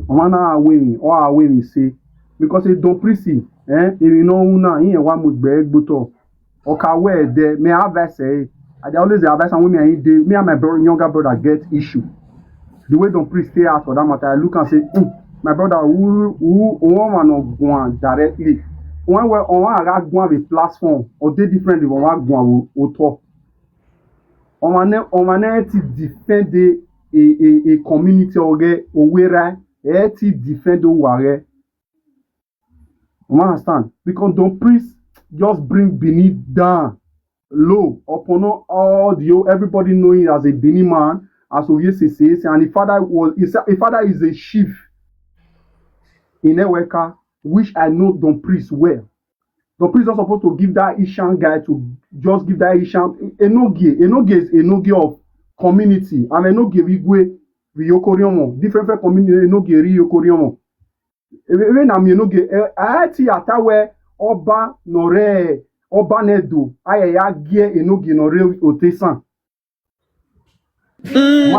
Ọmọ náà wé mi ọ́ àwé mi ṣe. Because e Don Priest, eh, èmi náà ń náà ìyẹn wá mo gbẹ́ gbótọ̀. Ọ̀ka wẹ̀ ẹ̀ dẹ, may I advise ẹ̀. I dey always dey advise am when me and him dey, me and my brother, younger brother get issue. The way Don Priest stay out for that matter, I look and say, mm, my brother, who who one man on go on directly. One way on one I got go on a platform or dey differently from one go on talk. Ọmọ náà ti defend a, a, a community ọ̀rẹ́ òwe ra ẹ̀ ti defend owó rẹ̀. You understand? Because Don Priest just bring Benin down low upon all the everybody knowing as a Benin man, as Oye Sese, and his father was his, his father is a chief in Eweka, which I know Don Priest well. The priest not supposed to give that Ishan guy to just give that Ishan Enogie. Enogie is Enogie of community. I'm Enogie Rigwe Riyokoriomo. Different for community Enogie Riyokoriomo. Even I'm Enogie. I ti atawe Oba Nore Oba Nedo. I ya gie Enogie Nore Otesan. Mm.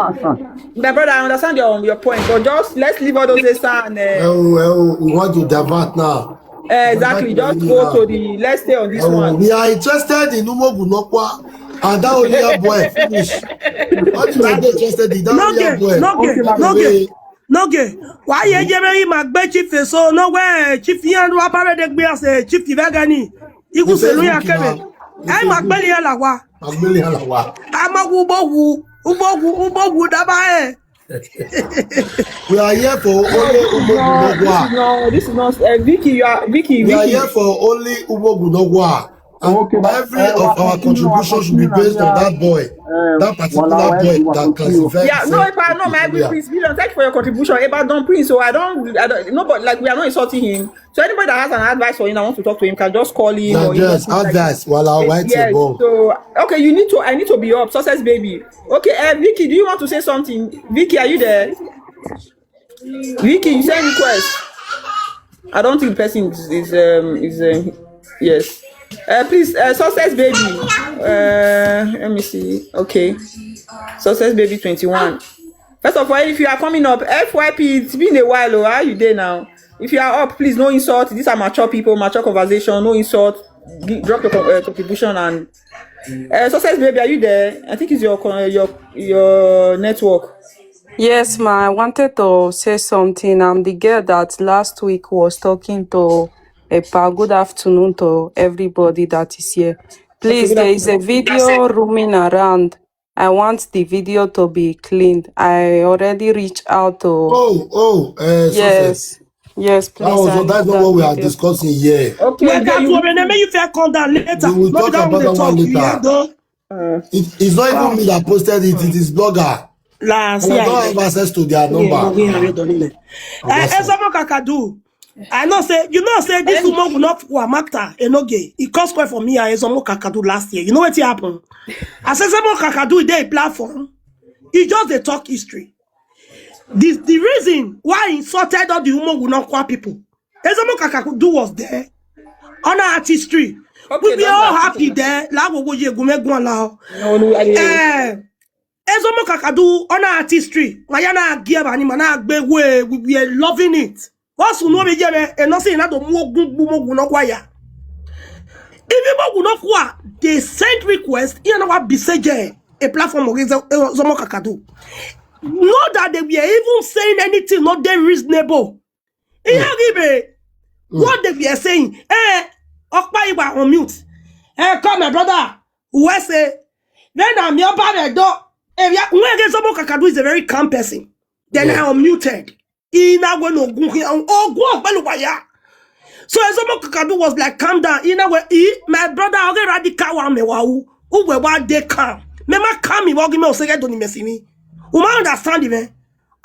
My brother, I understand your your point, but just let's leave all those Esa and uh, well, well, we want to divert now. Uh, exactly. Just go now. To the. Let's stay on this uh, one. We are interested in Umogunokwa and that only boy finish. What you are interested in that only boy? No, no, no. N'oge wa ya ejebe ị ma gbe chief so n'ogwe chief ihe ndị wapara dị gbe ase chief ibe gani ikwuselu ya kebe anyị ma gbeli ya lawa agbeli ya lawa amagwu ụgbọgwụ ụgbọgwụ ụgbọgwụ daba e. We are here for only Ugbogwu Nogwa. This is not uh, Vicky. You are Vicky. We Vicky. Are here for only Ugbogwu Nogwa. Okay, every uh, of our contributions should be based on that boy, uh, that particular boy that classifies. Yeah, no, if I know my Prince Billion, thank you for your contribution. About Don Prince, so I don't, I don't, no, but like we are not insulting him. So anybody that has an advice for him, I want to talk to him, can just call him. Yeah, or yes, advice. Well, I'll write yes, so okay, you need to. I need to be up, success baby. Okay, uh, Vicky, do you want to say something? Vicky, are you there? Vicky, you send request. I don't think the person is, is um is um yes. Uh, please, uh, success baby. Uh, let me see. Okay, success baby twenty-one. First of all, if you are coming up, F Y P, it's been a while. Oh, how you there now? If you are up, please, no insult. These are mature people, mature conversation. No insult. Gi- Drop your co- uh, contribution and uh, success baby. Are you there? I think it's your co- your your network. Yes, ma. I wanted to say something. I'm the girl that last week was talking to Epa. Good afternoon to everybody that is here. Please, there is a video roaming around. I want the video to be cleaned. I already reached out to. Oh, oh, uh, success. Yes, yes, That please. was I that's need not what we that are video. Discussing here. Okay, Wait, yeah, that you, woman, let me fair come down later. We will Not talk that about one they that one talk. You later. hear though? uh, It, it's not even me that posted it. It is blogger. La, And see, I don't I have access to their yeah, number. we are ready on it. I Eh, just said, Ezomo Kakadu. I know say you know say this Thank woman will not wa makta enoge. It cost quite for me and Ezomo Kakadu last year. You know what happened? I said Ezomo Kakadu dey platform. He just dey talk history. The the reason why he insulted all the woman will not kwa people. Ezomo Kakadu was there on our history. We okay, be don't all laugh. Happy there. La wo wo ye gume gun la. No, no, I didn't. Eh, Ezomo Kakadu on our history. Wayana give and man na gbe we we were loving it. What's no be jeme e no say na do mo gun gbu mo gun no kwa ya. If you mo gun no kwa, they send request. You know what be say je a platform of Ezo- Ezomo Kakadu. Not that they were even saying anything not dey reasonable. Ihe gị be what they were saying. Eh, Okpa Igba on mute. Eh, come my brother. Who I say? Then I'm your brother. Do. Eh, yeah, when Ezomo Kakadu is a very calm person. Then I unmuted. Ina we no gun here. Ogun Okpeluwaya. So Ezomo Kakadu was like, calm down. Ina we, he, my brother, okay, radical one me wa u. Who we wa dey calm. Me ma calm me wa gi me osege do ni me si mi. Uma understand me.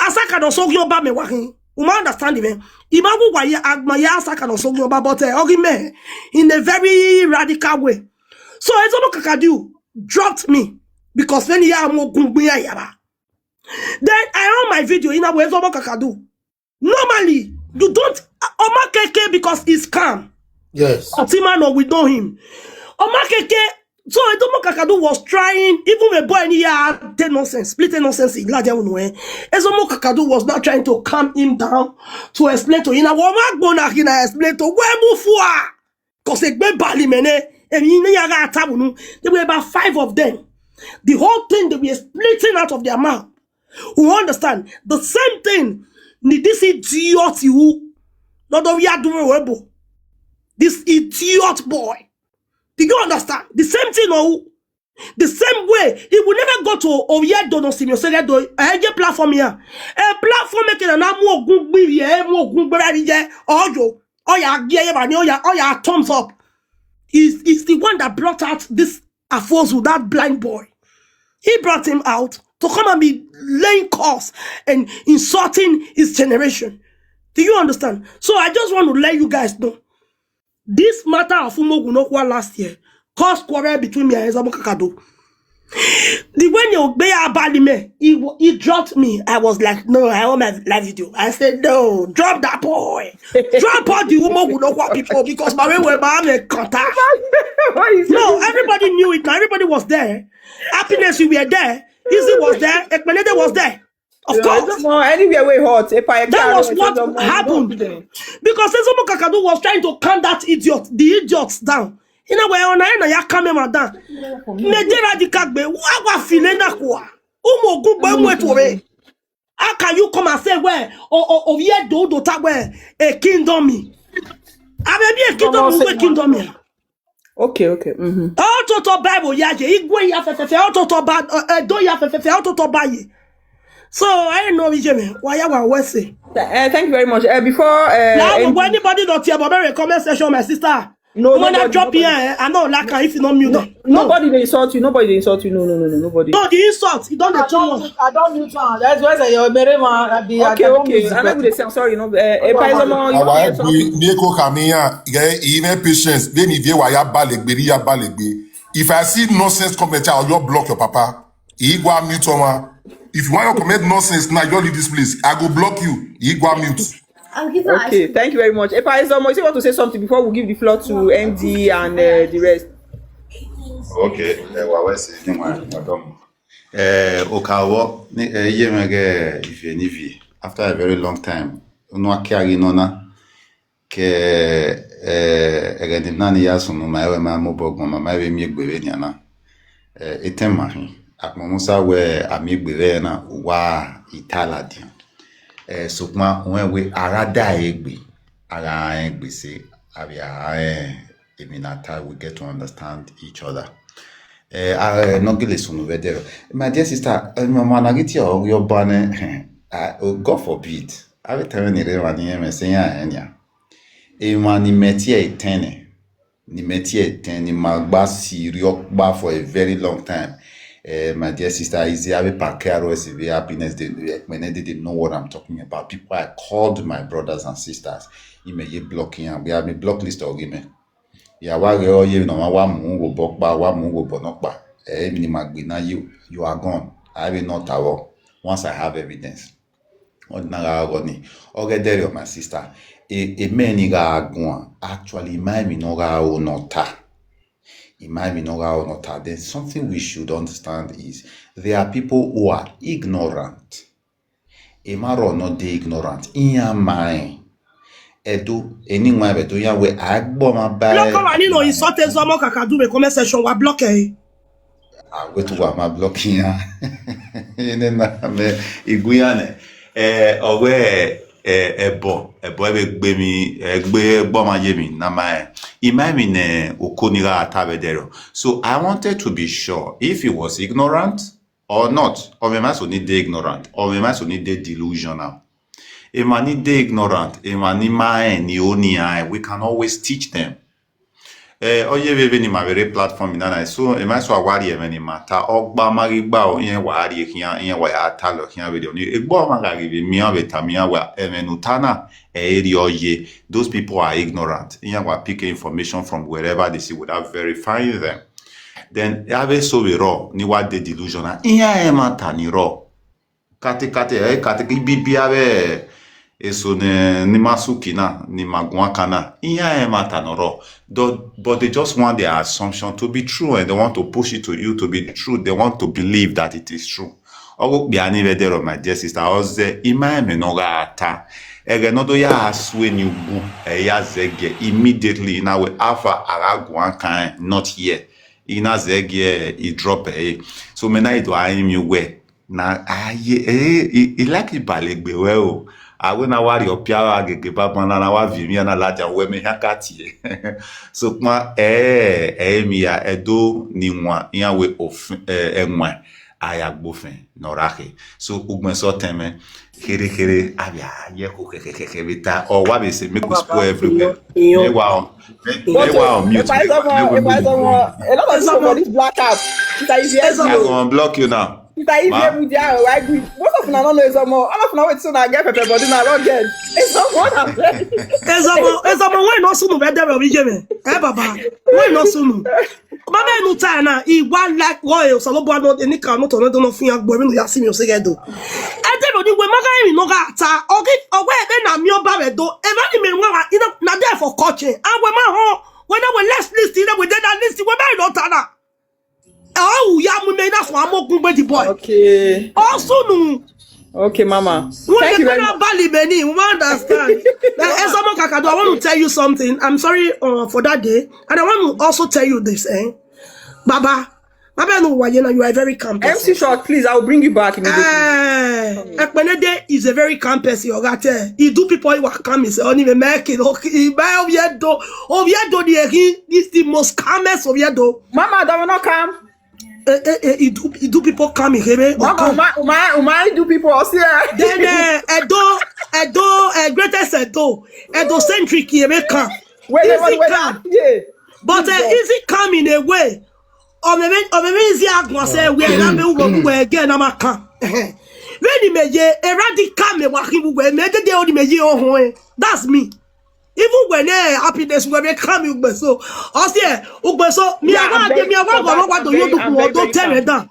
Asaka no so yo ba me wa hin. Uma understand me. Ima wu wa ye agma ya Asaka no so yo ba but eh, ogi me in a very radical way. So Ezomo Kakadu dropped me because when ya mo gun gbe ya yaba. Then I on my video in a way Ezomo Kakadu. Normally, you don't Oma K K because he's calm. yes. Otima no, we know him. Oma K K, so Ezomo Kakadu was trying, even a boy in here, take nonsense, split nonsense in Laja Unwe. Ezomo Kakadu was now trying to calm him down to explain to him. Oma Gbona Hina explain to where Mufua. Because a great bali mene, and he never got tabunu. There were about five of them. The whole thing they were splitting out of their mouth. Who understand? The same thing. Ni this idiot you. Not that we are doing rebel. This idiot boy. Do you understand? The same thing, oh. The same way, he will never go to Oyedo no Simi Osegedo. I get platform here. A platform making an amu ogun gbiri, eh, mu ogun gbiri je. Oyo, oya, yeah, yeah, oya, oya, thumbs up. He's, he's the one that brought out this Afozu, that blind boy. He brought him out to come and be laying curse and insulting his generation. Do you understand? So I just want to let you guys know. This matter of Umogunokwa last year caused quarrel between me and Ezomo Kakadu. The when you be a bad man, he, wa- he dropped me. I was like, no, I want my live video. I said, no, drop that boy. Drop all the Umogunokwa people because my way were my contact. Why you say No, this? Everybody knew it. Now everybody was there. Happiness, we were there. Easy was there. Ekpenede was there. Of Yeah, course. no, anywhere we hot. If I That was what happened. Because Ezomo Kakadu was trying to calm that idiot, the idiots down. In a way, on a ya calm him down. Nedera di kagbe, wa wa file na kwa. Umo gugbe mwe tore. How can you come and say where o o o ye do do ta where a kingdom me? I may be a kingdom Someone where say kingdom me. Okay, okay. Mm-hmm. All total Bible ya je igwe ya fefefe all total ba eh, do ya fefefe all total ba ye. So I know we je me. Why ya wa we say? Uh, thank you very much. Uh, before uh, Now end- when anybody not here, but very comment section, my sister. No, When I nobody, drop nobody. Here, eh, I know like if you not mute. No, nobody dey insult you. Nobody dey insult you. No, no, no, no, nobody. No, the insult. You don't I dey too don't, much. I don't mute on. That's why I say your mere man. I be. I Okay, don't okay. mute. I know they say I'm sorry. No, uh, uh, Paizomo, you Our don't get we something. Neko Kamiya, yeah, even patience. Then if they were ya balegbe, ya balegbe. If I see nonsense comment, I'll just block your papa. He go and mute someone. If you want to comment nonsense now, you leave this place. I go block you. He go and mute. I'll give her ice Okay, cream. Thank you very much. Epa Ezomo, you still want to say something before we give the floor to M D and uh, the rest? Okay, eh, wa wese ni mwa madam. Eh, okawo ni eh, ye mege ife ni vi. After a very long time, unu akia gi nona ke eh ege ni nani ya sunu ma ewe ma mo bogbon ma ma ewe mi egbe we ni ana. Eh, etema hin. Akmo musa we ami egbe we na wa itala dian. Eh, sukma wen we arada egbe, ara egbe se abi ara eh, emi na ta we get to understand each other. Eh, ara eh, no gele sunu vedero. My dear sister, eh, mama na giti o yo bane. Ah, oh, God forbid. Abi teme ni re wa ni eme se ya enya. E ma ni meti e tene. Ni meti e tene, ni ma gba serious gba for a very long time. Eh, my dear sister, is there a pack aro is a happiness? They, they, when they didn't know what I'm talking about. People, I called my brothers and sisters. Ime ye blocking and we have a block list of women. Ya wa ge o ye no ma wa mu go bo pa, wa mu go bo no pa. Eh, mi ni ma gbe na you. You are gone. I will not tower once I have evidence. Ọ na ga agọ ni. Ọ ge dere, my sister. E, e me ni ga agun. Actually, my mi no ga o no ta. E my mi no ga o no ta. Then something we should understand is there are people who are ignorant. E ma ro no dey ignorant. Iya mai. Edo, eni nwa be do ya we agbo ma ba. Block wa nínú insult Ezomo Kakadu me comment section wa block e. Ah, we to wa ma blocking ya. Ene na me iguya ne. Eh, owe eh ebo ebo ebe gbe mi egbe egbo ma ye mi na ma e. Ima mi ne okoni ga ata be dero. So I wanted to be sure if he was ignorant or not. Or we must only dey ignorant. Or we must only dey delusional. Emma ni dey ignorant. Emma ni ma e ni oni ai. We can always teach them. Eh, oye veve ni ma vere platform na na so e ma so awari e ni ma ta ogba ma ri gba o yen wa ri e kian yen wa ya ta lo kian vede oni egbo ma ga ri mi an ve ta mi an wa e me nu ta na e ri oye. Those people are ignorant. Yen wa pick information from wherever they see without verifying them. Then ave so we ro ni wa de delusional. Yen e ma ta ni ro. Kate kate e kate ki bi bi ave eso ne ni masuki na ni magwa kana. Yen e ma ta no ro. But they just want their assumption to be true and they want to push it to you to be true. They want to believe that it is true. Ogo kpia ni ve dero, my dear sister, oze ima eme no ga ata. Ege no do ya aswe ni ugbu e ya zege immediately na we afa ara gwa kan not here. Ina zege e drop e. So me na ido ayi mi we na aye e e like ibalegbe we o. Awe na wari opia agege baba na na wa vi mi na laja we me ha kati e. So kma e e mi ya edo ni nwa ya we of e nwa aya gbofen no rahe. So ugben so teme here here abia ye ko keke keke bita o wa be se make we spoil everywhere. Me wa o me wa o mute. Epa Ezomo, a lot of people for this blackout. Sister Ivy, I go unblock you now. Sister Ivy, Ma? Mudia, why good? Most of una no know Ezomo. All of una wait so na get pepper body na rugged. Ezomo na very. Ezomo Ezomo why no sunu be dero bi je me? Eh baba, why no sunu? Baba enu ta na i wa like wo e so lo bo no ni ka no to no do no fun ya gbo mi no ya si mi o se ge do. E de bo ni we ma ga mi no ga ta. Ogi owe e be na mi o ba we do. E ba ni me nwa wa ina na there for coaching. And we ma ho when I we less list ina we dey na list we ma no ta na. Oh ya mu me na so amogun gbe the boy. Okay. Osunu. Okay, Mama. When Thank they you very cannot much. Bali Benin, we won't understand. Now, Ezomo Kakadu, I want to tell you something. I'm sorry uh, for that day. And I want to also tell you this, eh? Baba, Baba, no, why you know you are a very calm M C person. Short, please, I will bring you back immediately. Eh, Ekpenede is a very calm person. Ogate, he do people who are calm. He say, only me make it. Okay, he buy Oviedo. Oviedo, the he is the most calmest Oviedo. Mama, don't not come. Eh, eh, eh, he do he do people calm. He hear me. Mama, Uma, Uma, Uma, do people see? Then uh, Edo, Edo, uh, greatest Edo, Edo centric here may come. Wait, wait, Easy wait, calm. wait. Yeah. But uh, easy calm in a way. Or maybe, or maybe easy agwa say we are not moving where again. I'm a calm. When he may ye a radical me walking where may the day only may ye oh. That's me. Even when eh, happiness will may come you so. Or say, Ugbe so me Yeah, I I'm want very, me I want I'm what do very, you do? I'm What very, don't tell me very down.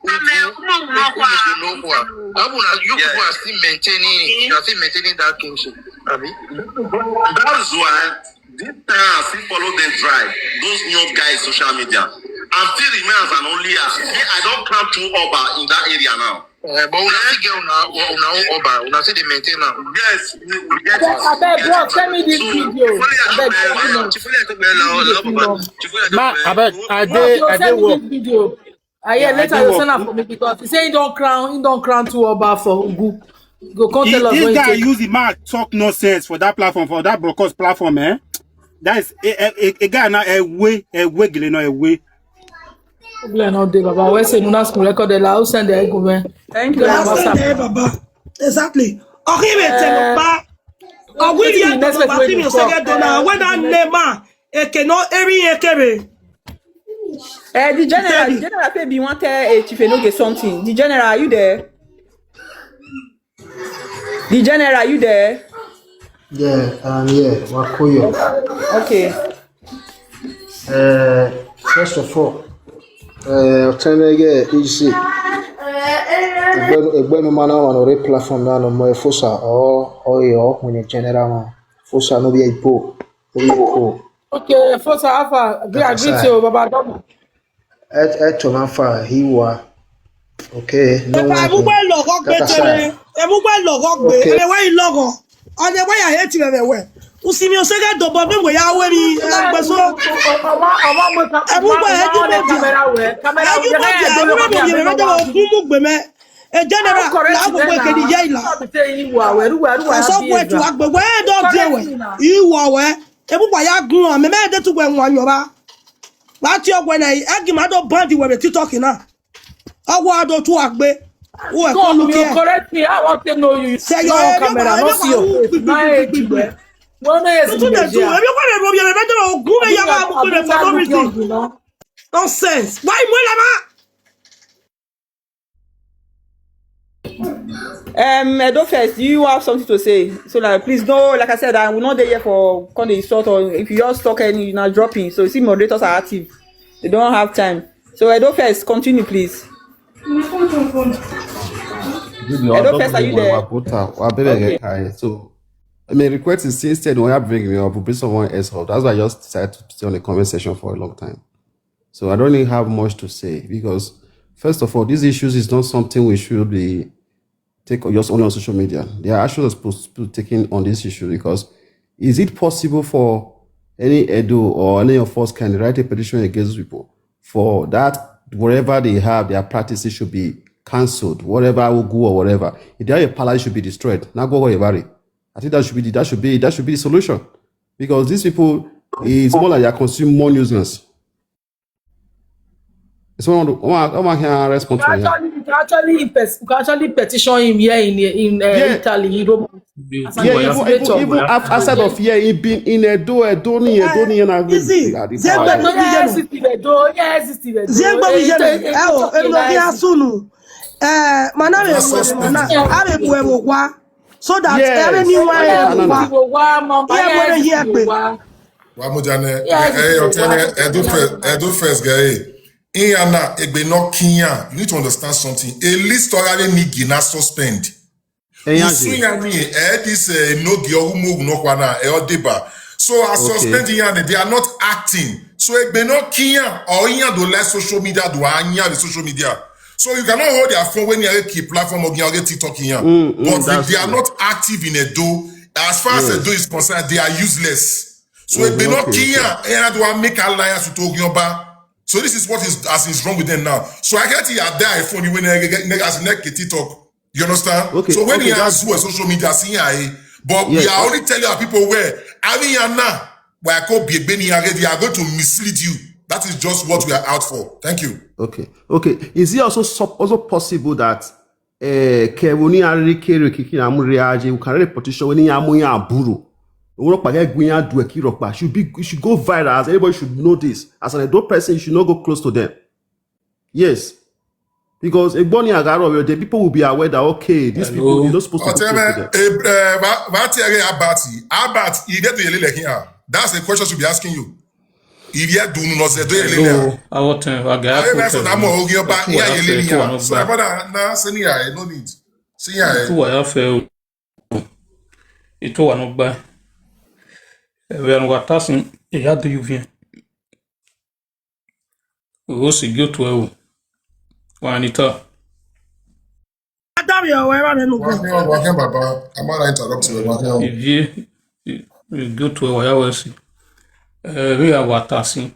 Ugu, Ugu, you know who are. How una, you people are still maintaining it. You are still maintaining that kingship. Abi? That is why this time I still follow them drive. Those new guys, social media. I still remain as an only as me. I don't come to Oba in that area now. Uh, but una still get una, una own Oba. Una still dey maintain am. Yes, we, we get it. Abeg, bro, send me this video. Abeg, send me. Ma, abeg, I dey, I dey work. Ah, yeah, later you send am for me because he say he don crown, he don crown two Oba for Ugu. Go come tell us when he take. Use the mouth talk nonsense for that platform, for that broadcast platform, eh? That is a, a, a, a guy now a way, a way, no a way. Problem no dey, Baba. We say una school record the la, who send the ego, man? Thank you. Who send the Baba? Exactly. Okay, we tell Baba. Ogu wetin be the next person wey you talk? Whether Nema, Ekeno, Eri, Ekebe. Eh, the general, the general say be wan tell, eh, Chief Enoge something. The general, are you there? The general, are you there? Yeah, I'm here. Wakoyo. Okay. Uh, first of all, uh, Otenege, you see, Egbenu Mana on a platform now, no more Fosa or or your when a general man. Fosa no be a po, no be a po. Okay, Fosa Alpha, agree, agree to Baba Doma. Eto Mafa, he wa. Okay, no Epa, one. ebugbe lọgọ gbe That's tere. Ebugbe lọgọ gbe. Okay. Ene wa ilọgọ. Ene wa ya hate me we. Usimi osege dobo me we ya we mi. Egbe so. Ebugbe edu mo di. Edu mo di. Edu mo di. Edu mo di. Edu mo di. Edu mo di. E general na gbogbo ekedi ye ila. Ọsọ kwe tu agbe we do die we. Iwo we. Ebugbe ya gun a me me de tu we nwa nyoba. Ba ti ogwe na egi ma do bandi we be TikTok na. Ogwe ado tu agbe. Uwe ko Come, look you here. Correct me. I want to know you. Say No your camera, no see your face. My age, man. No, no, yes, Tutu de tu. Ebi ko le ro bi le better o gun me ya ma mu ko le for no reason. Nonsense. Why mo la ma? Um, Edo First, do you have something to say? So, like, please, no, like I said, I will not dey here for come dey insult, or if you just talk any, you now dropping. So you see, moderators are active; they don't have time. So Edo First, continue, please. Edo First, are you there? Wabuta, Wabebe Okay. Kai. So, I mean, request is instead when I bring me up, bring someone else up. That's why I just decided to sit on the comment section for a long time. So I don't really have much to say because, first of all, these issues is not something we should be take just only on social media. There are actions supposed to be taken on this issue because is it possible for any Edo or any of us can write a petition against people for that wherever they have their practices should be cancelled, whatever Ogu or whatever. If they have a palace, it should be destroyed. Now go worry about it. I think that should be the, that should be that should be the solution because these people, it's more like they are consuming more nuisance. So I want to, I want, I want to hear a response You from can here. actually, you can actually, pet- you can actually petition him here in in uh, Yeah. Italy, in Rome. As an Yeah, even, even, ambassador. Even af- outside of here, he been in Edo, Edo, ni Edo, ni Edo. Easy. Zengbe No, yeah, exist in Edo. Yeah, exist in Edo. Zengbe Eh, wi jere. eh, Eh, o, eh, eno eh, ya sunu. Eh, mana me mo mana. Abe bu e wo kwa. So that Yes. every new one Yeah, e wo kwa. exist in Edo. Mama, Yeah, yeah, what a exist here in pe. Edo. Wamujane, Yeah, eh, exist in Otene, Edo. Edo First, Edo First, guy. Iyana, Egbe no Kinya. You need to understand something. A list already nigi na suspend. Eyan Usunyani, eh, this, eh, no gi ogumo no kwana, eh, odeba. So I Okay. suspend Iyana, they are not acting. So Egbe no Kinya, or Iyan do like social media, do Anya with social media. So you cannot hold their phone when you keep platform or get TikTok Iyan. Mm, mm, But if that's they are true. Not active in Edo, as far as Yes. Edo is concerned, they are useless. So Egbe no Okay, Kinya, and do I make alliance with Ogioba? So this is what is as is wrong with them now. So I get it, I die phone when I get as neck TikTok. You understand? Okay, So when okay, he that's- has who social media, see, I, but Yes. We are only telling our people where Aviana, where I call Biegbeni, they are going to mislead you. That is just what we are out for. Thank you. Okay, okay. Is it also sup- also possible that uh, Kevoni Arikere Kiki Amuriaje, who can read petition when he amu ya buru? Owó pàgẹ́ gbìyànjú ẹ̀ kí rọ̀pà should be, it should go viral, as everybody should know this. As an Edo person, you should not go close to them. Yes. Because Egboni Agaro, the people will be aware that, okay, these people, you're not supposed to go close to Oteme, them. eh, eh, va- va tiere Abati. Abati, you get to Yelele here. That's the question should be asking you. If you do not say do Yelele. Hello, awoten wa ga I ku mean, so te. I'm all over. Itu Yeah, wa ya fe, itu wa Yelele. no So I gba. Brother, now send here, no need. See here. Itu wa ya fe o. Itu wa no gba. E we no wa tasin, e ya do you vien. O si gi otu e o. Wa ni ta. Adam yo we wa me no go. Wakion, Wakion Baba, I'm not interrupt you, Wakion. Ivie, igutu wa ya wesi. Eh, we ya wa tasi.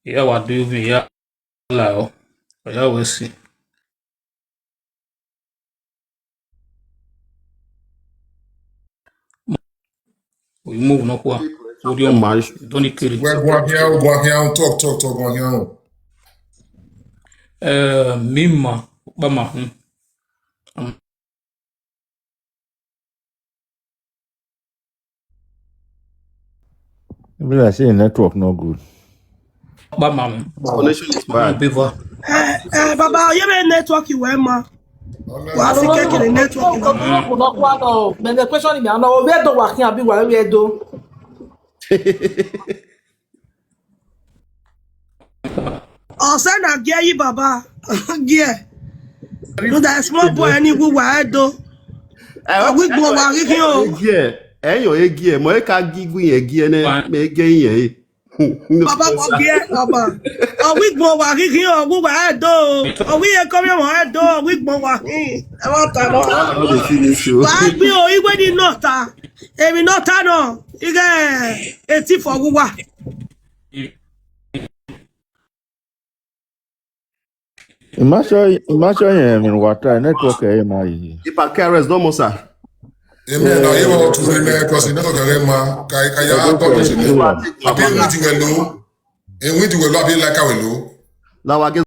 Ya wa do we ya la o. Wa ya wesi. We move no kwa. Audio ma. Don't kill it. Well, Wakion, Wakion, talk, talk, talk, Wakion. Eh, mima, ba ma hu. E be like say network no good. Bye, mom. Connection is bad. Before. Eh, eh, baba, you may network you well, ma. What's the cake in the network? You know? Mene question ni ano obi edo wa kin abi wa obi edo. Ose na gear yi baba. Gear. No, that small boy any who wa do. Are we go wa kin o? Egi e. Eyo egi e. Mo e ka gigu yen egi e ne. Me egi yen e. Baba, what gear, baba? Are we go wa kin o? Who wa do? Are we e come wa do? Are we go wa kin? I want to know. I no dey finish you. Wa bi o, igwe di nota. Emi nota no. Ige eti for who wa. Imagine, imagine him in water, network eh, my. Ipa K R S don mosa. Amen. Now you want to remain because you never get ma. Kai kai ya talk to you. Abi win the well. E win the well. Abi like a well. Lawa get